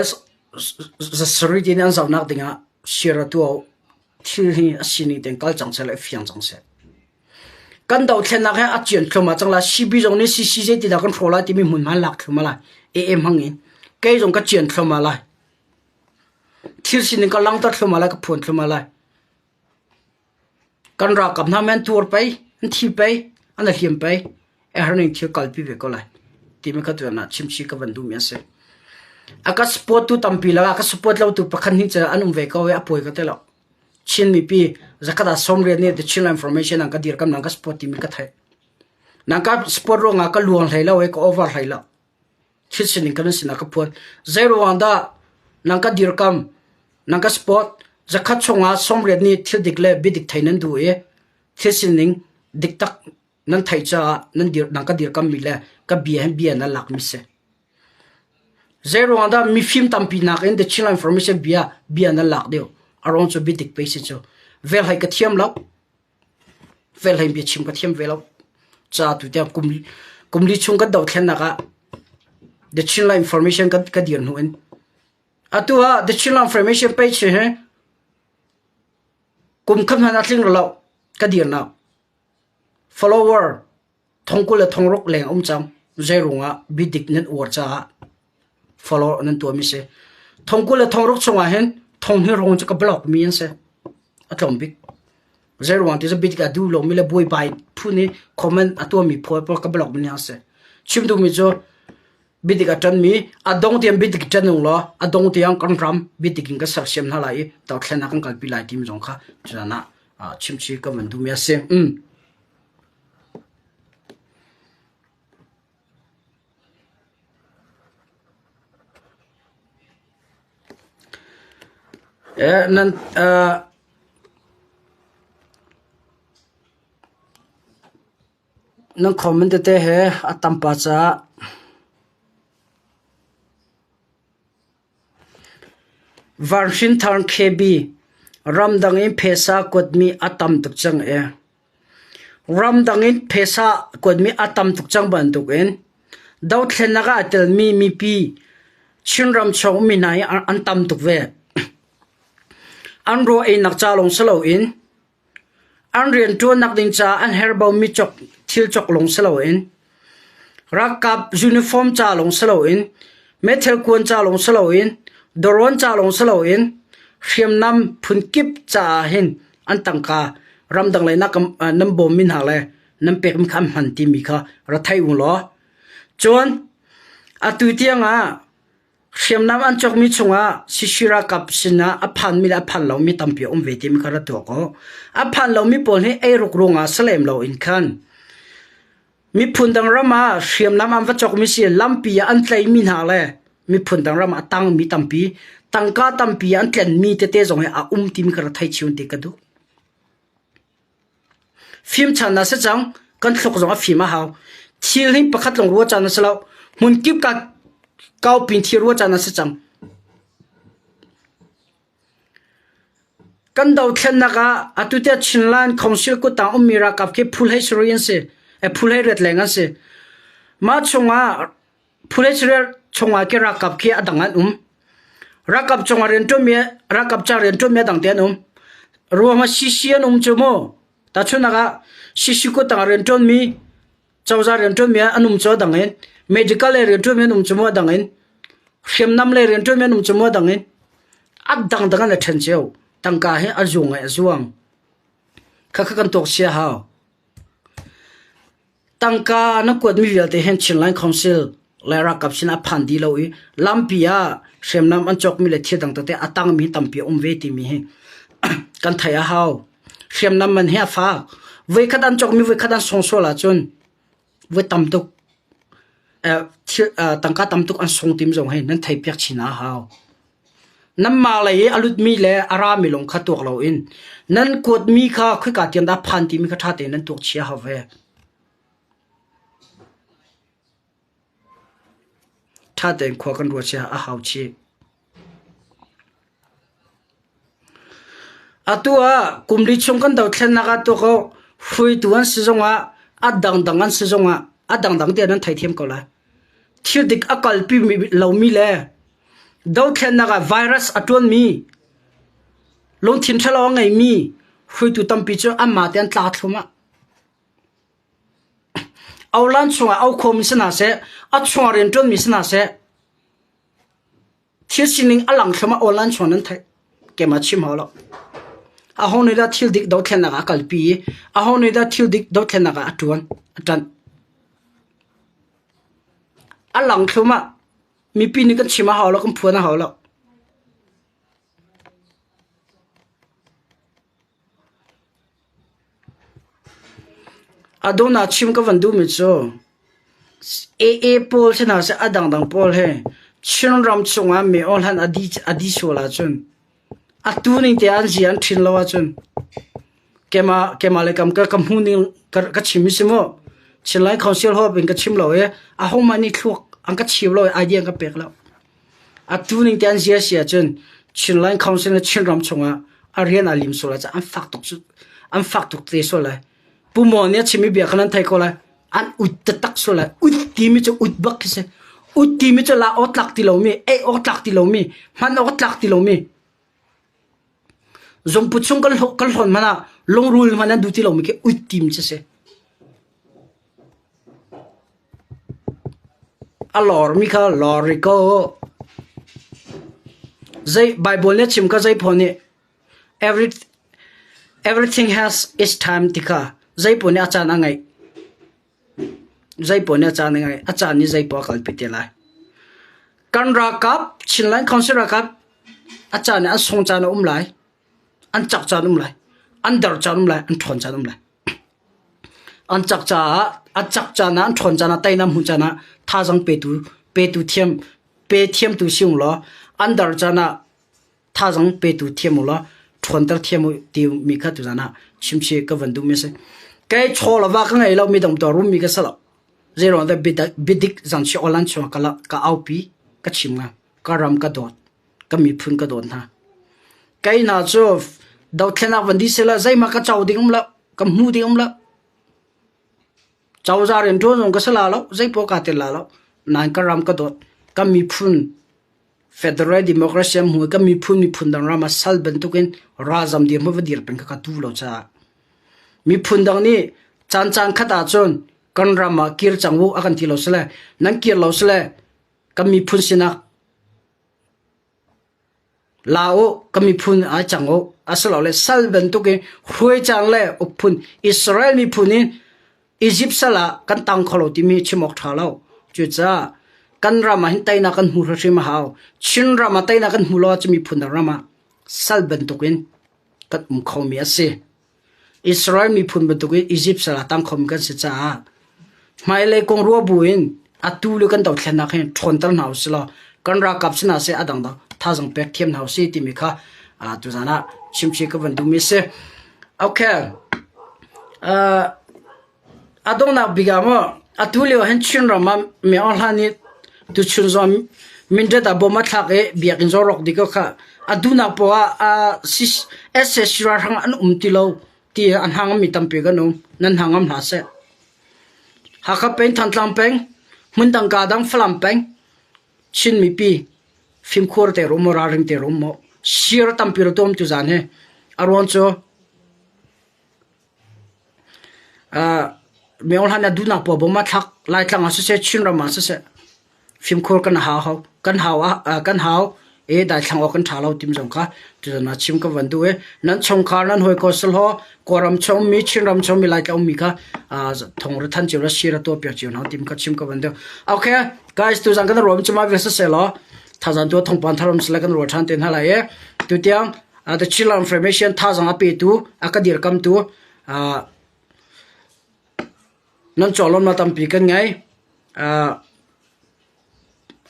zasarih ti nan zohnak dingah share a tuah u. Thil hi a sining tein kal cang seh le fiang cang seh. Kan dothlennak he a cian thluahmah cang lai. CB zong nih CC zeitindah kan hrawh lai timi hmunhma an lak thluahmah lai. AA hmang in. Kei zong ka cian thluahmah lai. Thil sining ka langhter thluahmah lai, ka phuan thluahmah lai. Kan ralkap hna men tuar pei, an thi pei, an hliam pei, a herning thil kalpi ve ko lai. Timi kha tuan ah chimchi ka van duhmi a si. A ka support tu tampi lakah ka support lo tu pakhat hnih cu an um ve ko i a pawi ka ti lo. Chin mipi zakhat ah 80 nih The Chinland Information an ka dirkam nan ka support timi ka theih. Nan ka support ruangah ka luang hlei lo i ka over hlei lo. Thil sining kan sinah ka phuan. Zei ruang dah nan ka dirkam, nan ka support zakhat chungah 80 nih thil dik le biadik thei nan duh i thil sining dik tak nan theih caah nan dir nan ka dirkammi le ka bia hin bia nan lakmi si. Zei ruang dah mifim tampi nakin The Chinland Information bia bia nan lak deuh? A ruang cu biadik pei si cu. Vel hai ka thiam lo. Vel hai bia chim ka thiam ve lo. Ca tu tiang kum kum li chung kan dothlennak ah The Chinland Information kan ka dir hnu in atu ah The Chinland Information page hi kum khat hmanh a tling lo ka dirnak Follower thongkul le thongruk leng um cang. Zeirungah biadik nan uar caah follow nan tuahmi si. Thongkul le thongruk chungah hin thonghnih rong cu ka block mi an si. A tlawm bik. Zeiruang ti cu biadik a duh lomi le buaibai phun i comment a tuahmi pawl pawl ka block mi an si. Chim duhmi cu biadik a ṭanmi a dong tiang biadik ṭan ung law a dong tiang kan ram biadik in kan sersiam hna lai i dothlennak kan kalpi lai timi zong kha cun ah chimchih ka van duhmi a si. Nan Nan comment tete he a tam pah caah Vanhrinthar KB ramdang in phaisa kuatmi a tam tuk cang i ramdang in phaisa kuatmi a tam tuk cang bantukin dothlennak ah aa telmi mipi Chinram chung ummi hna hi an tam tuk ve. An rawl einak ca lawng si loin An rianṭuannak ding caah an herhbaumi thil cawk lawng si loin ralkap uniform ca lawng si loin meithal kuan ca lawng si loin dawrawn ca lawng si loin hriamnam phunkip caah hin an tangka ramdang lei nan bawmmi hna le nan pekmi kha an hman timi kha ra thei u law cun atu tiangah Hriamnam an cawkmi chungah Sisi ralkap sinah a phanmi le a phan lomi tampi a um ve timi kha ra tuak u. A phan lomi pawl hi eiruk ruangah si lem loin khan. Miphun dang ram ah hriamnam an va cawkmi si lampi ah an tlaihmi hna le miphun dang ram ah a tangmi tampi, tangka tampi an tlenmi tete zong hi a um timi ka rak thei chih ti ka duh. Fimchan a si cang, kan thluk zong a fim a hau. Thil hi pakhat lawng ruah caan a si lo. Hmunkip ka kaupin thil ruah caan a si cang. Kan dothlennak ah atu tiah Chinland Council kuttang ummi ralkap khi phu hlei sarih an si. Phu hlei riat leng an si. Mah chungah phu hlei sarih chungah khi ralkap khi a dang an um. Ralkap cungah rianṭuanmi ralkap ca rianṭuanmi a dang te an um. Ruang ah CC an um cu mu. Tahchunhnak ah CC kuttang ah rianṭuanmi cozah rianṭuanmi an um cu a dang in medical lei rianṭuanmi an um cu mu a dang in hriamnam lei rianṭuanmi an um cu mu a dang in a dangdang an i ṭhen cio. Tangka hi a zuang i a zuang. Khakha kan tuak sia hau. Tangka na kuatmi vialte hin Chinland Council le ralkap sin a phan dih lo i lampi ah hriamnam an cawkmi le thil dang tete a tangmi tampi a um ve timi hi kan theih a hau. Hriamnam man hi a fak. Voikhat an cawkmi voikhat an sung sual ahcun voi tam tuk tangka tam tuk an sung tim zong hi nan theihpiak chin a hau. Nanmah lei i a lutmi le a rami lawng kha tuak loin nan kuatmi kha khoika tiang dah phan timi kha ṭha tein nan tuak chia hau ve. Ṭha tein khua kan ruah chia a hau chih. Atu ah kum li chung kan dothlennak ah tuak awk hruaitu an si zongah a dangdang an si zongah a dangdang tiah nan theithiam ko lai. Thil dik a kalpi lomi le dothlennak ah virus a ṭuanmi lungthin ṭhalo a ngeimi hruaitu tampi cu anmah te an tla thluahmah. Aulan chungah au khomi si hna seh, a chungah rianṭuanmi si hna seh, Thil sining a lang thluahmah online chuan nan theih. Keimah chim hau lo. Aho nih dah thil dik dothlennak ah a kalpi i aho nih dah thil dik dothlennak ah a ṭuan, a ṭanh. A lang thluahmah. Mipi nih kan chim a hau lo, kan phuan a hau lo. A dawhnak chim ka van duhmi cu AA pawl si hna seh a dangdang pawl hi Chinram chungah mi-awhlan a dih sual ahcun atu ning te an zia an ṭhin lo ahcun keimah le kam ka hmuh ning ka chim i si mu. Chinland Council huap in ka chim lo i ahohmah nih thluak an ka chim lo i idea an ka pek lo. Atu ning te an zia si ahcun Chinland Council le Chinram chungah a rian aa lim sual lai caah an fak tuk an fak tuk te sual lai. Pu Maw nih a chimmi bia kha nan thei ko lai. An ut taktak sual lai. Ut timi cu ut bak khi si. Ut timi cu la awk tlak ti lomi, ei awk tlak ti lomi, hman awk tlak ti lomi. Zungput chung kan kan hlawn hmanh ah lungrul hmanh an duh ti lomi khi ut timi cu si. A lormi kha lor rih ko. Zei Baibal nih a chim kha zei phaw nih every, everything has its time ti kha zei paoh nih a caan a ngeih. Zei paoh nih a caan a ngeih. A caan nih zei paoh a kalpi te lai. Kan ralkap, Chinland Council ralkap a caan nih an sung caan a um lai. An cak caan um lai. An der caan um lai. An ṭhawn caan um lai. An cak caah a cak caan ah an ṭhawn caan ah teinak hmuh caan ah thazaang petu petu thiam pe thiamtu si ung law an dar caan ah thazaang petu thiam u law ṭhawnter thiam u timi kha tuzaan ah chimchih ka van duhmi a si. Kei chaw le va ka ngei lo mi dang tuah rummi ka si lo. Zeiruang dah biadik zangchia awlan chungah ka, ka aupi ka chim hnga. Ka ram ka dawt. Ka miphun ka dawt hna. Kei hna cu dothlenak van dih sehla zeihmah ka co ding um lo, ka hmu ding um lo. Cozah rianṭuan zong ka si la lo, zeipaoh kaa tel la lo. Nain ka ram ka dawt. Ka miphun Federal Democracy an hmu i ka miphun miphun dang ram ah sal bantukin ralzam dirhmun va dir peng kha ka duh lo caah miphun dang nih caan caan khat ahcun kan ram ah kir cang u a kan ti lo sile nan kir lo sile kan miphun sinak La u, ka miphun ai cang u. Asilole sal bantukin hruai cang le ukphun Israel miphun in Izipt sal ah kan tang kho lo timi chim awk ṭha lo. Cucaah kan ram ah hin teinak kan hmu hrimhrim a hau. Chin ram ah teinak kan hmu lo ahcun miphun dang ram ah sal bantukin kan um khomi a si. Israel miphun bantukin Izipt sal ah tang khomi kan si caah. Hmailei kong ruah buin atu le kan dothlennak hin ṭhawnter hna usih law kan ralkap sinah seh a dangdang thazaang pek thiam hna usih timi kha tuzaan ah chimchih ka van duhmi a si. Okay. A donghnak bik ah maw atu lio hin Chinram ah Myo Hla nih tuchun zong Mindat ah bom a thlak i biakinn zong rawk dih ko kha. A duhnak poah ah SAC ralhrang an um ti lo ti a hnangami tampi kan um. Nan hnangam hna seh. Hakha peng, Thantlang peng, hmundang kaa dang Falam peng, Chin mipi fimkhur te rum maw ralring te rum maw sir tampi ra tuam tuzaan hi a ruang cu Myo hlan ah duhnak pawl bawm a thlak Laitlang ah siseh Chinram ah siseh fimkhur kan hau hau kan hau ah kan hau i daithlang awk kan ṭha lo tim zong kha tuzan ah chim ka van duh i nan chungkhar nan hawikom selaw Kawlram chung ummi Chinram chung ummi Laitlang ummi kha thong ra than cio la share ra tuah piak cio hna tim kha chim ka van duh. Okay guys tuzan kan ruam cuma ve siseh law thazan tu thongpan tharam sila kan rual ṭhan te hna lai i tutiang The Chinland Information thazaang a petu, a ka dirkamtu nan cawlawmnak tampi kan ngei.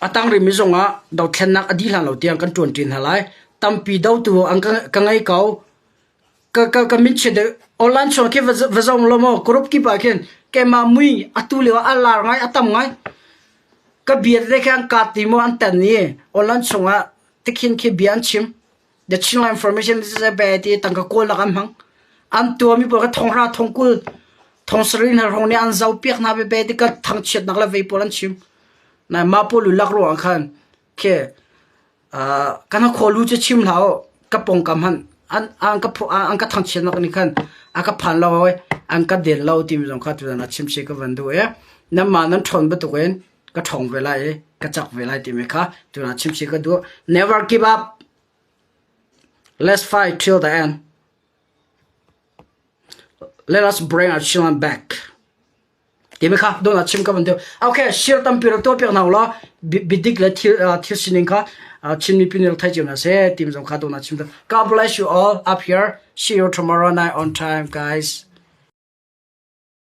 A tang rihmi zongah dothlennak a dih hlan lo tiang kan ṭuanṭi hna lai. Tampi dotu an ka ngei ko. Ka ka ka min chiat deuh. Online chung khi va zong lo maw group kip ah khin keimah mui atu lio ah a lar ngai a tam ngai. Ka bia te khi an kaat ti maw an tan i online chungah tikhin khi bia an chim. The Chinland Information be ti tangka kawl nak an hmang. An tuami pawl ka thonghra thongkul thongsarih hna hrawng nih an zau piak hna bebe ti ka thangchiatnak le vei pawl an chim. Nai mah pawl lu lak ruang khan khi kan khaw lu cu chim hlah u ka pongkam han an an ka an ka thangchiatnak nih khan a ka phan lo oi an ka den lo timi zong kha tutan ah chim si ka van duh i nanmah nan ṭhawn bantuk in ka ṭhawng ve lai i ka cak ve lai timi kha tuna chim si ka duh. Never give up. Let's fight till the end. Let us bring our children back. Timi kha don ah chim ka van deuh. Okay, share tampi rak tuah piak hna ulaw bidik le thil thil sining kha Chin mipi nih rak thei cio hna seh tim zong kha don ah chim. God bless you all up here. See you tomorrow night on time, guys.